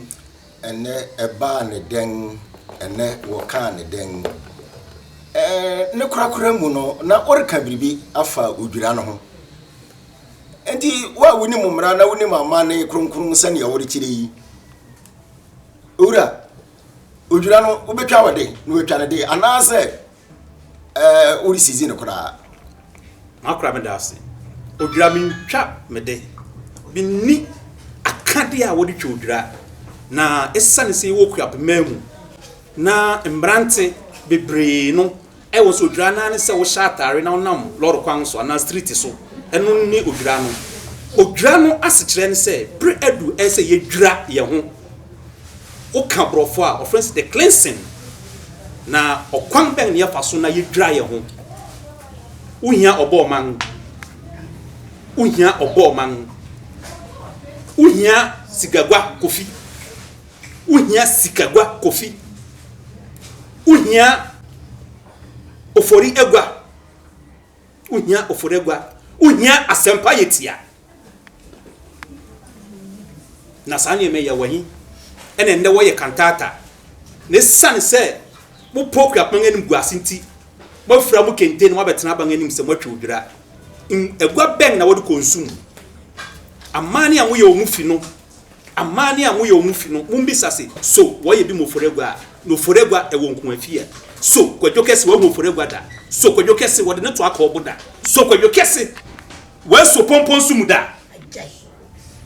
Ɛnnɛ, ɛbaa no dɛn? Ɛnnɛ, wɔkaa no dɛn? Ɛɛ, ne korakora mu no, na ɔreka biribi afa odwira no ho. Enti, wo a wonim mmara na wonim amanne kronkron sɛnea worekyerɛ yi, owura, odwira no, wobɛtwa wɔ de na wɔatwa no de, anaasɛ ɛɛ woresizi no koraa? M'akora meda ase. Odwira mentwa me de. Menni akadeɛ a wɔde twa odwira. Na ɛsiane sɛ yɛwɔ Kuapemman mu na mmerante bebree no ɛwɔ sɛ odwira no ara ne sɛ wohyɛ atare na wonam lɔre kwan so anaa street so, ɛno ne odwira no. Odwira no asekyerɛ ne sɛ bere adu ɛsɛ sɛ yɛdwira yɛn ho. Woka borɔfo a, wɔfrɛ no sɛ the cleansing. Na ɔkwan bɛn na yɛfa so na yɛdwira yɛn ho? Wohia ɔbɔ ɔman. Wohia ɔbɔ ɔman. Wohia sikagua kofi. Wohia sikagua kofi. Wohia ofori agua. Wohia ofori agua. Wohia asɛmpa yɛ tia. Na saa nneɛma yi yɛwɔ he? Ɛna nnɛ wɔyɛ kantaata. Na esiane sɛ mopɛ okuapɔn anim gu ase nti, moafura mo kente na moabɛtena aban anim sɛ moatwa odwira. Agua bɛn na wɔde kɔ nsu mu? Amanne a moyɛ wɔ mo fi no, amanne a moyɛ wɔ mo fi no, mommisa se, 'So wɔyɛ bi ma ofori agua a? Na ofori agua wɔ nkoafie a? So Kwadwo Kɛse wahu ofori agua da? So Kwadwo Kɛse wɔde no to akɔɔbo da? So Kwadwo Kɛse Wɔaso pɔmpɔ nso mu da.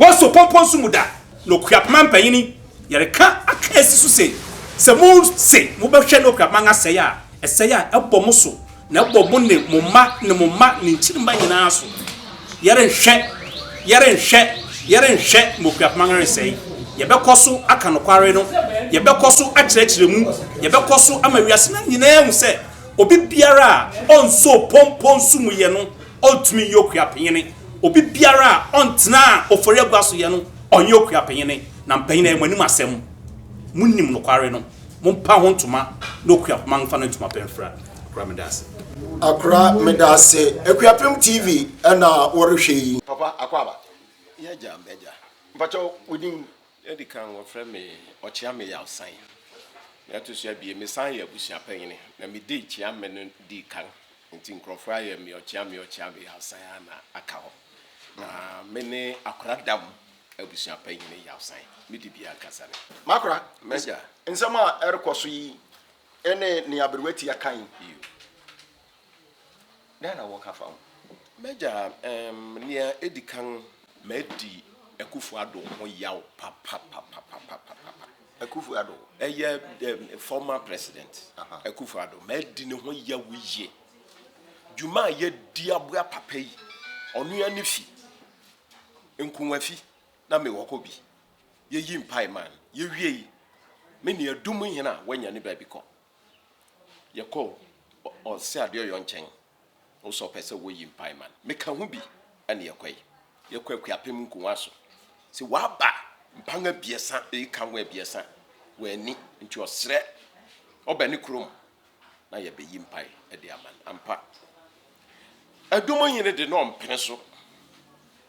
Wɔaso pɔmpɔ nso mu da. Na okuapoma mpanyini, yɛreka aka asi so se, sɛ mo se mobɛhwɛ na okuapoma asɛe a, ɛsɛe a ɛbɔ mo so, na ɛbɔ mo ne mo mma ne mo mma ne nkyirimma nyinaa so. Yɛrenhwɛ, yɛrenhwɛ, yɛrenhwɛ ma okuapoma resɛe. Yɛbɛkɔ so aka nokware no, yɛbɛkɔ so akyerɛkyerɛ mu, yɛbɛkɔ so ama wiase no nyinaa ahu sɛ obi biara a ɔnsoo pɔmpɔ nso mu yɛ no, Ɔntumi nyɛ okuapanyini. Obi biara a ɔntenaa ofori agua so yɛ no, ɔnyɛ okuapanyini. Na mpanyin, ɛyɛ mo anim asɛm. Munim nokware no. Mompa ho ntoma na okuapoma mfa ne ntoma pa mfira. Akora, meda ase. Akora, meda ase. Akuapem TV na worehwɛ yi. Papa, akwaaba. Y'agya, m'agya. Mpakyɛw, wo din? Edi kan, wɔfrɛ me Ɔkyeame Yaw San. Nea ɛto so abien, mesan yɛ abusua panyin, na midii Kyeame no dii kan. Nti nkurɔfoɔ ayɛ me ɔkyea me ɔkyea me Yawsan ara na aka hɔ. Na me ne Akora Dam abusua panyini Yawsan. Me dibea ankasa ne. M'akora, M'agya. nsɛm a ɛrekɔ so yi ne nea aberewatia ka yi, dɛn na wɔka fa ho? M'agya, ɛɛm, nea edi kan, madi Akufo Addo ho yaw papapapapapapa. Akufo Addo. Ɛyɛ former president Akufo Addo. Madi ne ho yaw yie. Dwuma a yɛadi aboa papa yi, ɔno ara ne fi, Nkowafi, na mewɔ hɔ bi. Yɛyi mpae maa no. Yɛwiei, me nua Dum hene a wanya ne baabi kɔ. Yɛkɔɔ Ɔse Adeɔyɔ nkyɛn. Wo sɛ ɔpɛ sɛ woyi mpae ma no. Meka ho bi ɛne yɛkɔe. Yɛkɔ Akuapem nkonwa so. Sɛ waba mpan abiɛsa, eka ho abiɛsa, wanni, nti ɔsrɛ ɔba ne kurom na yɛbɛyi mpae de ama no. Ampa, Adum hene de na ɔmpene so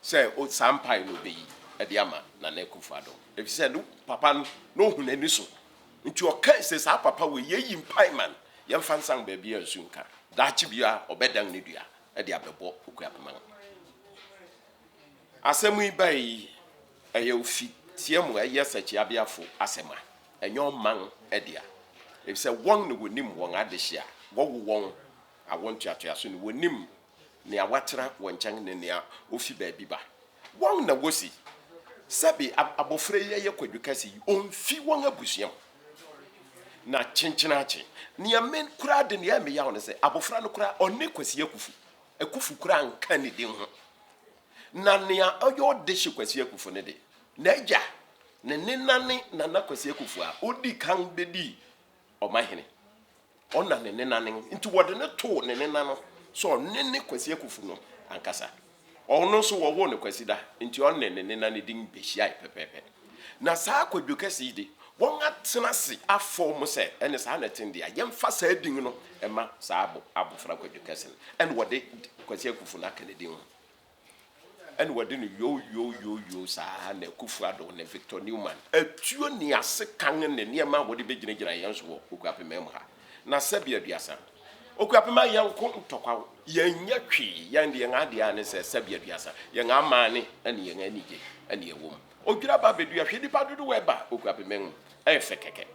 sɛ saa mpae no ɔbɛyi de ama Nana Akufo-Addo, efisɛ ne papa no na ohu n'ani so. Nti ɔkae sɛ saa papa wei yɛyi mpae ma no, yɛmfa nsan baabi a nsu nka. Daakye biara ɔbɛdan ne dua de abɛbɔ Okuapeman. Asɛm yi bae yi, ɛyɛ ofi teɛ mu, ɛyɛ Sɛkyeabeafo asɛm a, ɛnyɛ ɔman dea. Efisɛ wɔn na wɔnim wɔn adehye a wɔwo wɔn awo ntoatoaso no, wɔnim nea watra wɔn nkyɛn ne nea ofi baabi ba. Wɔn na wosi, sɛbe abofra yi yɛ Kwadwo Kɛse yi, omfi wɔn abusua mu. Na kyenkyenakye, nea me koraa de nea ɛyɛ me yaw ne sɛ, abofra no koraa, ɔne Kwasi Akufu, Akufu koraa nka ne din ho. Na nea ɔyɛ ɔdehye Kwasi Akufu no de, n'agya, ne nena ne Nana Kwasi Akufu a odi kan bedii ɔmahene. Ɔna ne nena ne, nti wɔde no too ne nena no sɛ ɔne ne Kwasi Akufu no ankasa. Ɔno nso wɔwoo no Kwasida, nti ɔne ne nena no din behyiae pɛpɛɛpɛ. Na saa Kwadwo Kɛse yi de, wɔatena ase afɔw mu sɛ ɛne saa na ɛte de a, yɛmfa saa din no mma saa abofra Kwadwo Kɛse no. Ɛna wɔde Kwasi Akufu no aka ne din ho. Ɛna wɔde no yoo-yoo-yoo-yoo saa na Akufo Addo ne Victor Newman atuo nea sekan ne nneɛma a wɔde begyinagyina yɛn so wɔ Okuapemman mu ha. Na sɛbe aduasa, Okuapemman yɛnko ntɔkwaw, yɛnyɛ hwee, yɛn de yɛn ade ara ne sɛ sɛbe aduasa, yɛn amanne ne yɛn anigye na ɛwɔ mu. Odwira ba bedua, hwɛ nnipa dodow a ɛba Okuapemman mu, ɛyɛ fɛ kɛkɛ.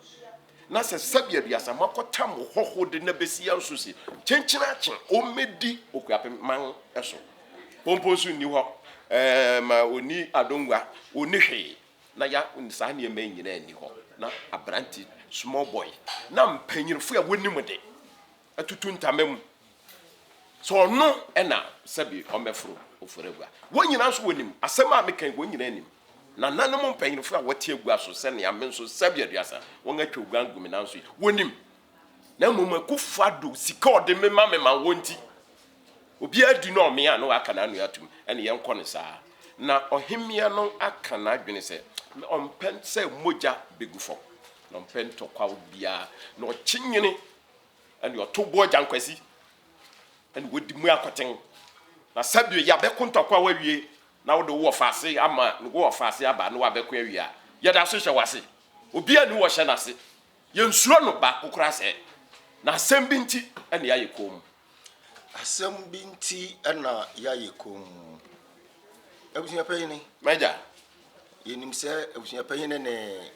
Na sɛ sɛbi aduasa moakɔtam wo hɔho de no abɛsi yɛn so se kyenkyen akye ɔmmɛdi Okuapem man so. Pompo nso nni hɔ, ɛɛ ma ɔnni adongua, ɔnni hwee. Na ya saa nneɛma yi nyinaa nni hɔ. Na aberante, small boy, na mpanyinfo a wɔnim de atutu ntama mu sɛ ɔno na sɛbi ɔmmɛforo ofori agua. Wɔn nyinaa nso wɔnim asɛm a meka yi, wɔn nyinaa nim. Nananom mpanyinfo a wɔte agua so sɛnea me nso sɛbi aduasa wɔn atwa oguan gu me nan so yi, wɔnim. Na mmom Akufo Addo sika a ɔde mema me ma wɔn nti, obiara di na ɔmea a na waka n'ano atom, ɛne yɛnkɔ no saa. Na ɔhemmea no aka n'adwene sɛ ɔmpɛ sɛ mogya begu fam, na ɔmpɛ ntɔkwaw biara, na ɔkye nwene ɛne ɔto boɔ gyankwasi ɛne wɔdi mu akɔten. Na sɛbio yɛabɛko ntɔkwaw awie na wode wo wɔfaase ama wo wɔfaase aba na wabɛko awie a, yɛda so hyɛ w'ase. Obiara nni wɔhyɛ n'ase. Yɛnsuro no baako koraa sɛɛ. Na asɛm bi nti na yɛayɛ komm. Asɛm bi nti na yɛayɛ komm. Abusua panyin. M'agya. Yɛnim sɛ abusua panyin ne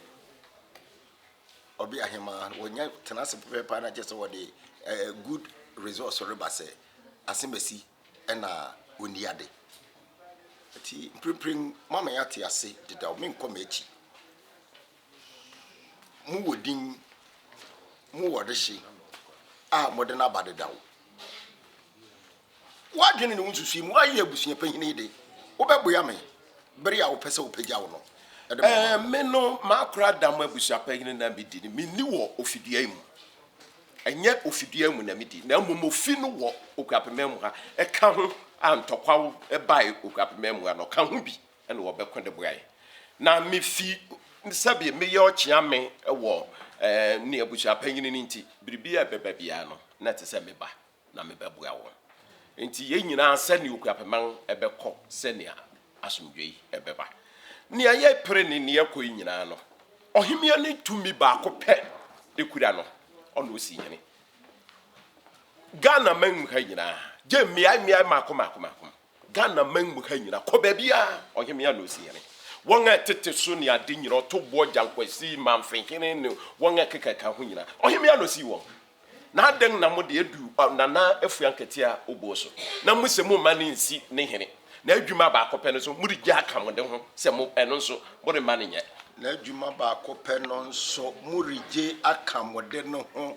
ɔbea hemaa wɔnya tena ase pɛpɛɛpɛ na kyerɛ sɛ wɔde eh, good results reba sɛ asɛmasi na ɔnni ade. Nti mprempren mama yɛate ase dedaw, menkɔ m'akyi. Mowɔ din, mowɔ dehye a mode no aba dedaw. W'adwene ne wo nsusuwii mu, woayɛ abusua panyin yi de, wobɛboa me bere a wopɛ sɛ wopagya wo no de ma ɔman. Me no, m'akora da mo abusua panyin na midi no, minni wɔ ofidua yi mu. Ɛnyɛ ofidua mu na midi, na mmom ofi no wɔ Okuapemman mu ha. Ɛka ho a ntɔkwaw bae Okuapemman mu ha no, ɔka ho bi na wɔbɛko de boae. Na mifi sɛbe meyɛ ɔkyeame wɔ ne abusua panyin no nti, biribi a ɛbɛba biara no, na ɛte sɛ meba na mebɛboa wɔn. Enti yɛn nyinaa sɛnea Okuapeman bɛkɔ sɛnea asomdwoe bɛba. Nea yɛrepere ne nea ɛkɔ yi nyinaa no, ɔhemmea no tumi baako pɛ kura no, ɔna osi hene. Ghana man mu ha nyinaa, gye mmeae mmeae mmaako mmaako mmaako. Ghana man mu ha nyinaa, kɔ baabiara, ɔhemmea na osi hene. Wɔn a ɛtete so ne ade nyinaa, ɔtoboɔ, Gyankwasi, Mamfehene ne wɔn a ɛkekaka ho nyinaa, ɔhemmea na osi wɔn. Na adɛn na mode adu Nana Afua Nketea obuo so, na mose momma no nsi ne hene? N'adwuma baako pɛ no nso, moregye aka mo de ho sɛ mo, ɛno nso, moremma no nyɛ. N'adwuma baako pɛ no nso, moregye aka mo de no ho,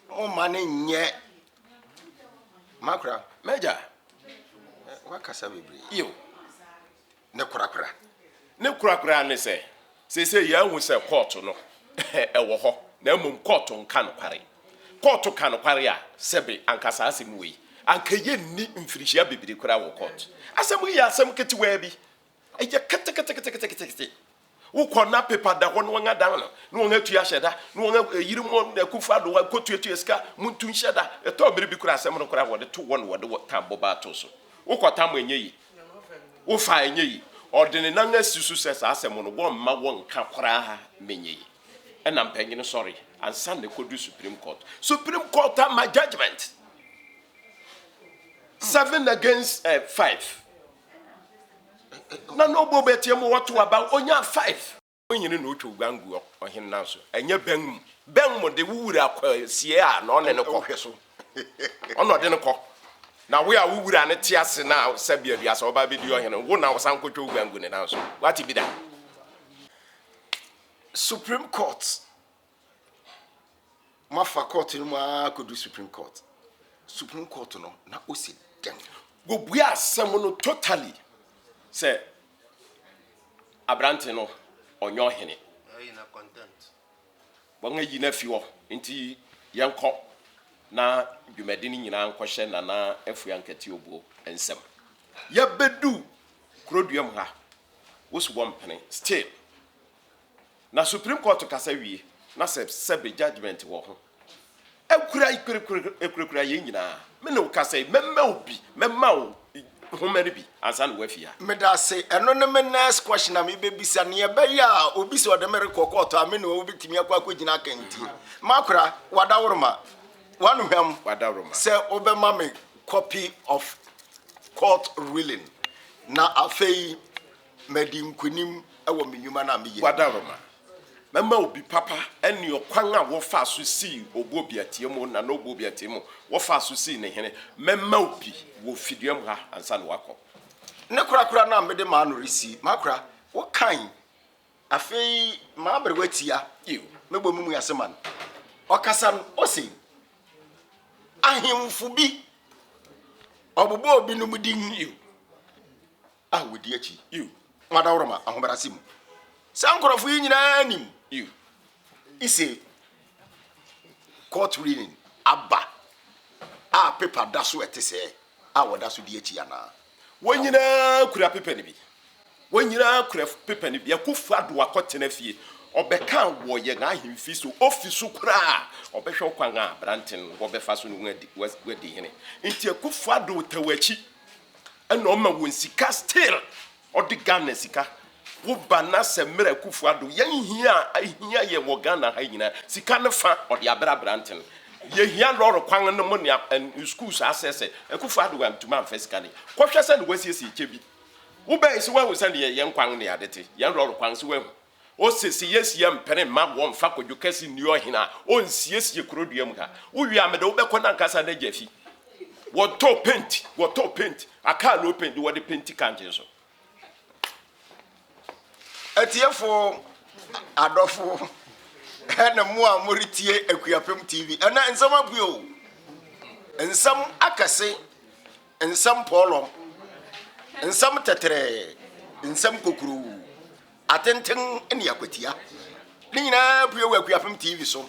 momma no nyɛ. M'akora. M'agya. Woakasa bebree. Yiw. Ne korakora. Ne korakora ne sɛ, seesei yɛahu sɛ kɔɔto no wɔ hɔ, na mmom kɔɔto nka nokware. Kɔɔto ka nokware a, sɛbe anka saa asɛm wei, anka yenni mfirihyia bebree koraa wɔ kɔɔto. Asɛm yi yɛ asɛm ketewaa bi. Ɛyɛ keteketeketekete. Wokɔ na pepa da hɔ na wɔadan no, na wɔatua ahyɛ da, na wɔayiri mu Akufo Addo akɔtuatua sika, montu nhyɛ da. Ɛtɔ mmere bi koraa asɛm no koraa wɔde to hɔ na wɔde tam bobaa to so. Wokɔtam a ɛnyɛ yie. Wofa a ɛnyɛ yie. Ɔde ne nan asi so sɛ saa asɛm no wɔmma wɔnka koraa ma ɛnyɛ yie. Ɛna mpanyin sɔre ansa na ɛkɔdu Supreme Court. Supreme Court ama judgement 7 against 5. Na na ɔbɔ bɛteɛ mu wɔto aba ɔnya 5. Ɔhene na ɔtwa oguan gu ɔhene nan so, ɛnyɛ bɛn mu. Bɛn mu de, wo wura kɔ asie a, na ɔne no kɔ. Ɔna ɔde no kɔ. Na wo a wo wura no te ase na sɛbi aduasa ɔba abɛdi ɔhene, wo na wosan kɔtwa oguan gu ne nan so. Woate bi da? Supreme Court Moafa court no mu ara kɔdu Supreme Court. Supreme Court no, na ɔsi dɛn? Wɔbua asɛm no totally sɛ aberante no ɔnyɛ ɔhene. Wɔayi no afi hɔ nti yɛnkɔ na dwumadi no nyinaa nkɔhyɛ Nana Afua Nkɛtee Obuo nsam. Yɛbɛdu Kuroduam ha, wo so wɔmpene still. Na Supreme Court kasa wie na sɛ sɛbe judgement wɔ ho. Ɛkura ɛkurakura yɛn nyinaa. Me ne wo kasa yi, mɛma wo bi, mɛma wo nhoma no bi ansa na woafi ha. Medase, ɛno ne me next question a mebɛbisa, nea ɛbɛyɛ a obi sɛ ɔde me rekɔ court a me ne wo bɛtumi akɔ akɔgyina aka nti. Makora, wadaworoma, w'anohwam Wadaworoma. sɛ wobɛma me copy of court ruling na afei Madi nkonim wɔ me nnwuma no a meyɛ no mu. W'adaworoma. Mɛma wo bi papa ne ɔkwan a wɔfaa so sii Obuobiatiamu, Nana Obuobiatiamu, wɔfaa so sii ne hene. Mɛma wo bi wɔ fidua mu ha ansa na woakɔ. Ne korakora no a mede m'ano resi m'akora, wokae Afei m'aberewa tia, mɛbɔ me mu ase ma no. Ɔkasa no, ose, Ahemfo bi, ɔbobɔɔ binom din a wɔdi akyi, wɔadaworoma ahobrɛase mu. Saa nkurɔfo yi nyinaa nim ise court reading aba a pepa da so ɛte sɛɛ a wɔda so di akyi anaa? Wɔn nyinaa kura pepa no bi. Wɔn nyinaa kura pepa no bi. Akufo Addo akɔtena fie. Ɔbɛka wɔ yɛn ahemfi so. Ofi so koraa a, ɔbɛhwɛ ɔkwan a aberante no wɔbɛfa so ne wɔn adi hene. Nti Akufo Addo taa akyi ɛna ɔma wɔn sika still. Ɔde Ghana sika. Wo ba na sɛ mmerɛ Akufo Addo yɛn hia a ahia yɛn wɔ Ghana ha nyinaa sika no fa ɔde abrɛ aberante no. Yɛhia lɔre kwan no mo ne schools asɛsɛ. Akufo Addo antumi amfa sika no. Kɔhwɛ sɛ na wasiesie kyɛ bi. Wo bɛn so wahu sɛdeɛ yɛn kwan ne ade te, yɛn lɔre kwan so wahu. Ose se yɛsi yɛ mpene mma wɔmfa Kwadwo Kɛse nni ɔhene a ɔnsiesie kuro dua mu ha. Wo wie a mede wo bɛkɔ n'ankasa n'agya fi. Wɔtɔ paint, wɔtɔ paint, akaa no paint, wɔde painti kankye so. Atiefo adɔfo ɛne mo a moretie Akuapem TV, ɛnɛ nsɛm apue o. Nsɛm akɛse Nsɛm pɔɔlɔ, nsɛm tɛtrɛɛ, nsɛm kokuroo, atenten ne akwatia. Ne nyinaa pue wɔ Akuapem TV so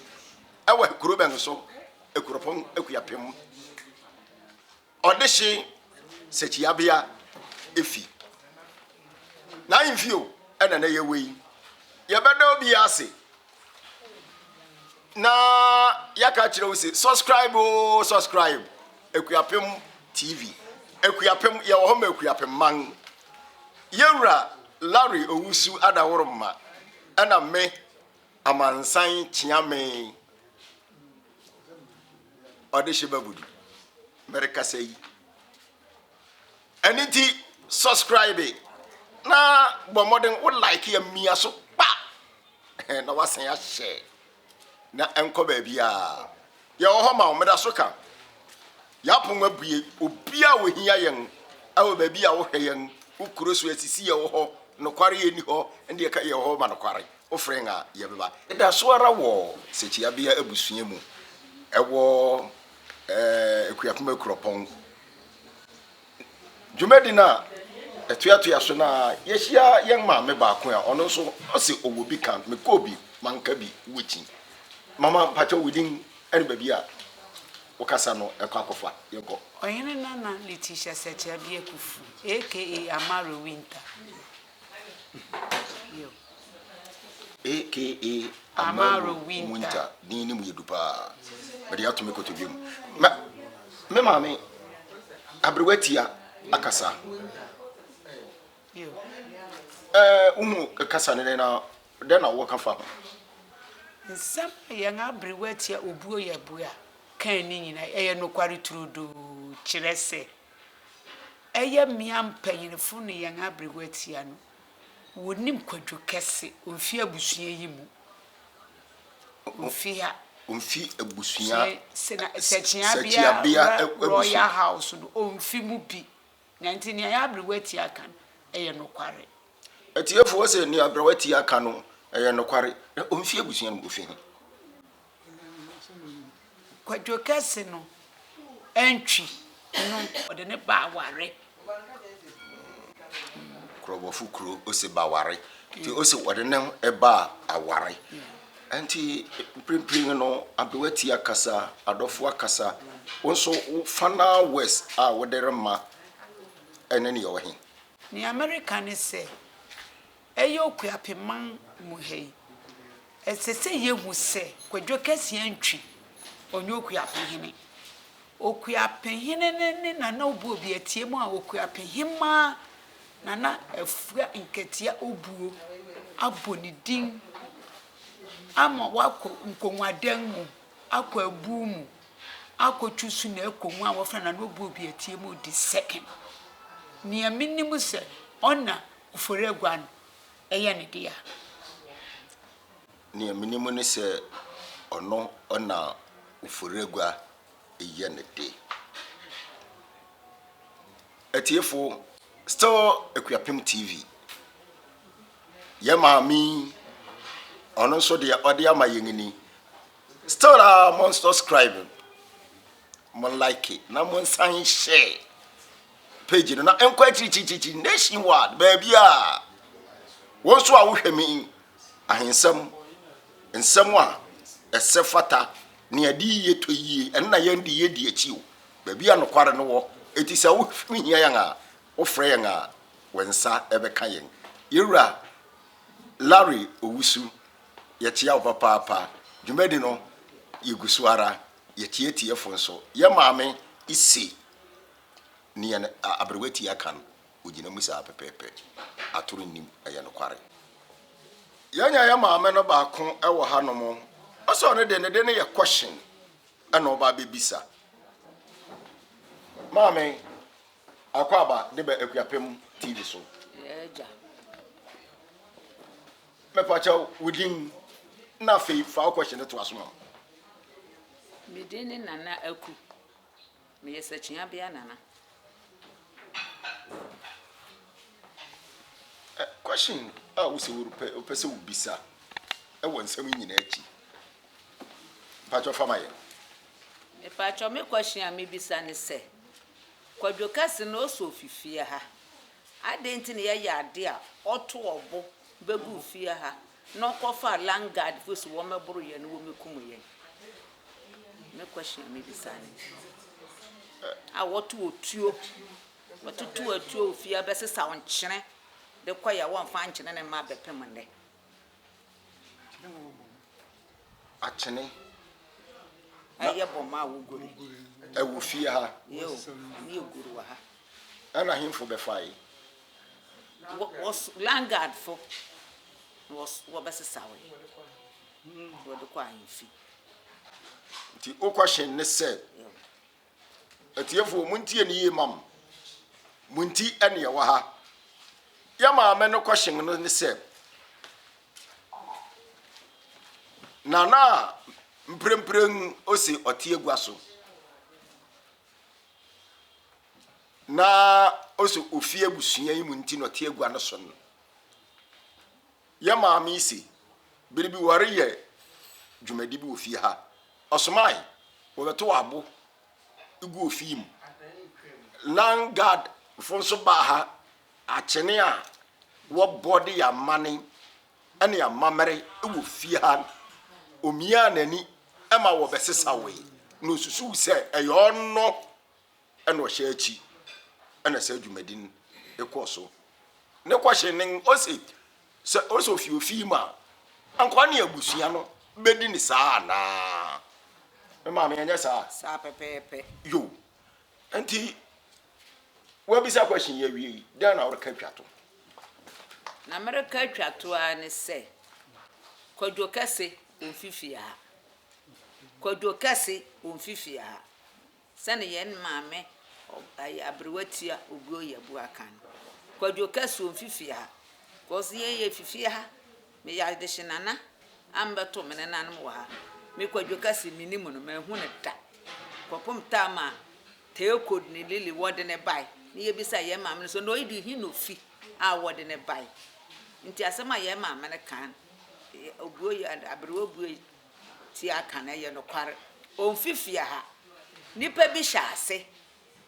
wɔ kuro bɛn so? Akuropɔn Akuapem. Ɔdehye Sɛkyiabea efi. N'ahemfie o, ɛna na yɛwɔ yi. Yɛbɛda obiara ase na yɛaka akyerɛ wo se subscribe o subscribe Akuapem TV. Akuapem, yɛwɔ hɔ ma Akuapem man. Yɛwura Larry Owusu Adaworoma ɛna me Amansan Kyeame Ɔdehye Babudu merekasa yi. Ɛno nti subscribe na bɔ mmɔden wo like a mia so kpa na wasan ahyɛ na ɛnkɔ baabiara. Yɛwɔ hɔ ma wo, meda so ka. Yɛn apon abue, obiara a ohia yɛn wɔ baabi a wohwɛ yɛn, wo kuro so asisi yɛwɔ hɔ, nokware yɛnni hɔ, ɛnde yɛka yɛwɔ hɔ ma nokware. Wofrɛ yɛn a, yɛbɛba. Yɛda so ara wɔ Sɛkyiabea abusua mu wɔ Akuapem Akuropɔn. Dwumadi no a ɛtoatoa so no ara, yɛhyia yɛn maame baako a ɔno nso ɔse ɔwɔ bi ka, mekɔɔ bi, manka bi, wokyi. Mama, mpakyɛw wo din ne baabi a wokasa no ɛkɔ akɔfa, yɛnkɔ. Ɔhene Nana Letitia Sekyerabea Kufu aka Amaro Winter. Yo. Aka Amaro Winter din no mu yɛ du paa. Mede ato me kotodwe mu. Ma me maame aberewa tia akasa. Ɛɛ wohu kasa no dɛn na dɛn na wɔka fa ho? Nsɛm a yɛn aberewa tia obuo yɛ boa kae no nyinaa ɛyɛ nokware turodoo kyerɛ sɛ ɛyɛ mmea mpanyinfo ne yɛn aberewa tia no Wɔnnim Kwadwo kɛse, ɔmfi abusua yi mu. Ɔmfi ha. Ɔmfi abusua. Sɛkyeabea Royal House no, ɔmfi mu bi. Na nti nea yɛn aberewa tia ka no, ɛyɛ nokware. Atiefoɔ sɛ nea aberewa tia ka no, ɛyɛ nokware. Na ɔmfi abusua no mu, ɔfi he? Kwadwo kɛse no antwi no ɔde ne ba aware. Kurɔbɔfo kuro ose ba ware nti ose wɔde ne ba aware nti mprempren no abewa ti akasa adɔfo akasa wo nso wo final words a wode rema ɛne nea ɔwɔ he? Nea mereka ne sɛ Ɛyɛ Okuapeman mu ha yi, ɛsɛ sɛ yɛhu sɛ Kwadwo Kɛseɛ Antwi, ɔnyɛ Okuapehene. Okuapehene no ne Nana Obuobi Atiemu a Okuapehemaa Nana Afua Nkatia Obuo abɔ ne din ama wakɔ nkongwadan mu, akɔ abuo mu, akɔtwi so na akɔmu a wɔfrɛ no Nana Obuobi Atiemu the second. Nea menim sɛ ɔna Ofori agua no yɛ ne dea. Nea menim ne sɛ ɔno na Oforagua yɛ ne de. Atiefo, still Akuapem TV. Yɛ maame yi, ɔno nso deɛ ɔde ama yɛn ni. Still a mo subscribe, mo like na mo nsan share page no na nkɔ akyirikyirikyiri nationwide baabi a wɔn nso a wohwɛ me ahensɛm nsɛm a ɛsɛ fata nea ɛde yie tɔ yie ɛno na yɛn de yɛ di akyi o baabi a nokware no wɔ eti sɛ wohia yɛn a wofrɛ yɛn a wɔn nsa ɛbɛka yɛn yɛwura Larry Owusu yɛkyea wo papaapa dwumadi no yɛgu so ara yɛtiatiefo nso yɛ maame ise nea aberewa ti aka no ogyina mu saa pɛpɛɛpɛ atoro nnim ɛyɛ nokware yɛnya yɛ maame no baako wɔ hanom ɔsɛ ɔno de ne de no yɛ question ɛna ɔba abɛbisa maame akɔ aba de bɛ Akuapem TV so mɛpakyɛw wo din na afei fa wo question no to aso ma Me din ne Nana Aku. Meyɛ Sakyiabea Nana. Question a wosɛ wopɛ wopɛ sɛ wobisa ɛwɔ nsɛm yi nyinaa akyi mpakyɛw fa ma yɛn. Mepakyɛw me question a mebisa ne sɛ, Kwadwo Kɛse no ɔsɔ ofi fie ha, adɛn nti na yɛyɛ ade a ɔto ɔbo bɛguu fie ha na ɔkɔfaa landguard fo sɛ wɔmmɛboro yɛn na wɔmmɛkum yɛn? Me question a mebisa ne a wɔto otuo, wɔtoto atuo wɔ fie abɛsesaw nkyene de kɔ yɛ a wɔmfa nkyene no mma abɛpem nnɛ. Akyene. Ɛyɛ bɔmma a wogori. Ɛwɔ fie ha. Yɛ o, ne yɛ gori wɔ ha. Ɛna hemfo bɛfae? Wɔ landguardfo na wɔbɛsesawee na wɔde kɔ ahemfi. Nti wo question ne sɛ, atiefoɔ montie ne yie mam, mo nti ɛne ɛwɔ ha. Yɛ maame no question no ne sɛ, Nana a mprempren ose ɔte agua so na ose ofi abusua yi mu nti na ɔte agua no so no, Yɛn maame yi se, bere bi wɔreyɛ dwumadi bi wɔ fie ha, ɔsomae wɔbɛtow abo guu ofie mu. Landguardfo nso baa ha, akyene a wɔbɔ de yɛ amanne ne amammerɛ wɔ fie ha. Omiaa n'ani ma wɔbɛsesawee, na osusuw sɛ ɛyɛ ɔno na ɔhyɛ akyi na saa dwumadi no kɔɔ so. Ne kɔhye ne ose sɛ ose ofi ofi mu a, anka ɔne abusua no bedi ne saa anaa? Me maame ɛnyɛ saa? Saa pɛpɛɛpɛ. Yo, nti wabisa question yi awie yi, dɛn na woreka atwa to? Na mereka atwa to ara ne sɛ, Kwadwo Kɛse omfi fie ha. Kwadwo Kɛse omfi fie ha. Sɛne yɛn maame aberewa tia oguo yɛ boa kan. Kwadwo kɛse omfi fie ha cos yɛn yɛ fi fie ha me yɛ adehye nana a mbɛto me nenanom wɔ ha me kwadwo kɛse me nim no manhu no da kɔpem time a Teokod ne Lily wɔde no bae ne yɛ bisa yɛn maame no sɛ na ɔyi de he na ofi a wɔde no bae nti asɛm a yɛn maame no kan oguo yɛ aberewa bue ti aka no, ɛyɛ nokware. Omfi fie ha. Nnipa bi hyɛ ase.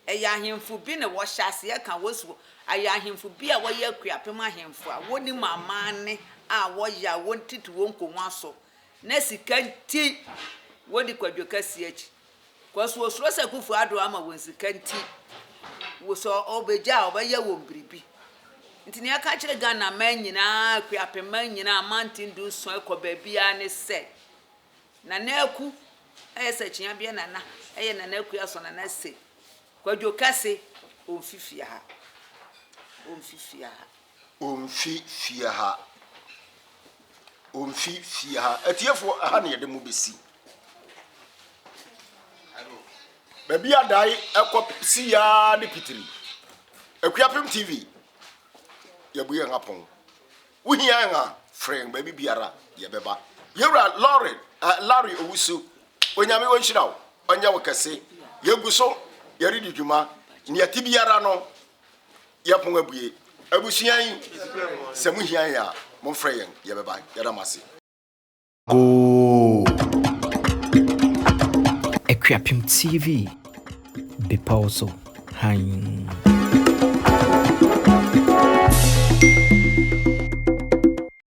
Ɛyɛ ahemfo bi na wɔhyɛ ase ɛka wɔn si Ayɛ ahemfo bi a wɔyɛ Akuapem ahemfo a wɔnim amanne a wɔyɛ a wɔtete wɔn nkonnwa so na sika nti wɔdi Kwadwo Kɛseɛ akyi. Cause wɔsuro sɛ Akufo Addo ama wɔn sika nti sɛ ɔbɛgya a ɔbɛyɛ wɔn biribi. Nti nea ɛka kyerɛ Ghana man nyinaa, Akuapem man nyinaa, amanten dunson ɛkɔ baabiara ne sɛ, Nana Aku ɛyɛ Sɛkyeabea Nana, ɛyɛ Nana Aku Asɔ Nana Se, Kwadwo Kɛse, ɔmfi fie ha. Ɔmfi fie ha. Ɔmfi fie ha. Ɔmfi fie ha. Atiefoɔ, ɛha na yɛde mo bɛsi. Baabi a dae ɛkɔ si yaa ne pitiri. Akuapem TV, yɛbu yɛn apɔn. Wohia yɛn a, frɛ yɛn baabi biara yɛbɛba. Yɛwura Lauren, eh, Larry Owusu, Onyame ɔnhyira wo, ɔnyɛ wo kɛse. Yɛgu so, yɛredi dwuma. Nea ɛte biara no, yɛpon abue. Abusua yi, sɛ mohia yɛn a, momfrɛ yɛn, yɛbɛba. Yɛda mo ase. Goo. Akuapem TV, bepɔw so hann.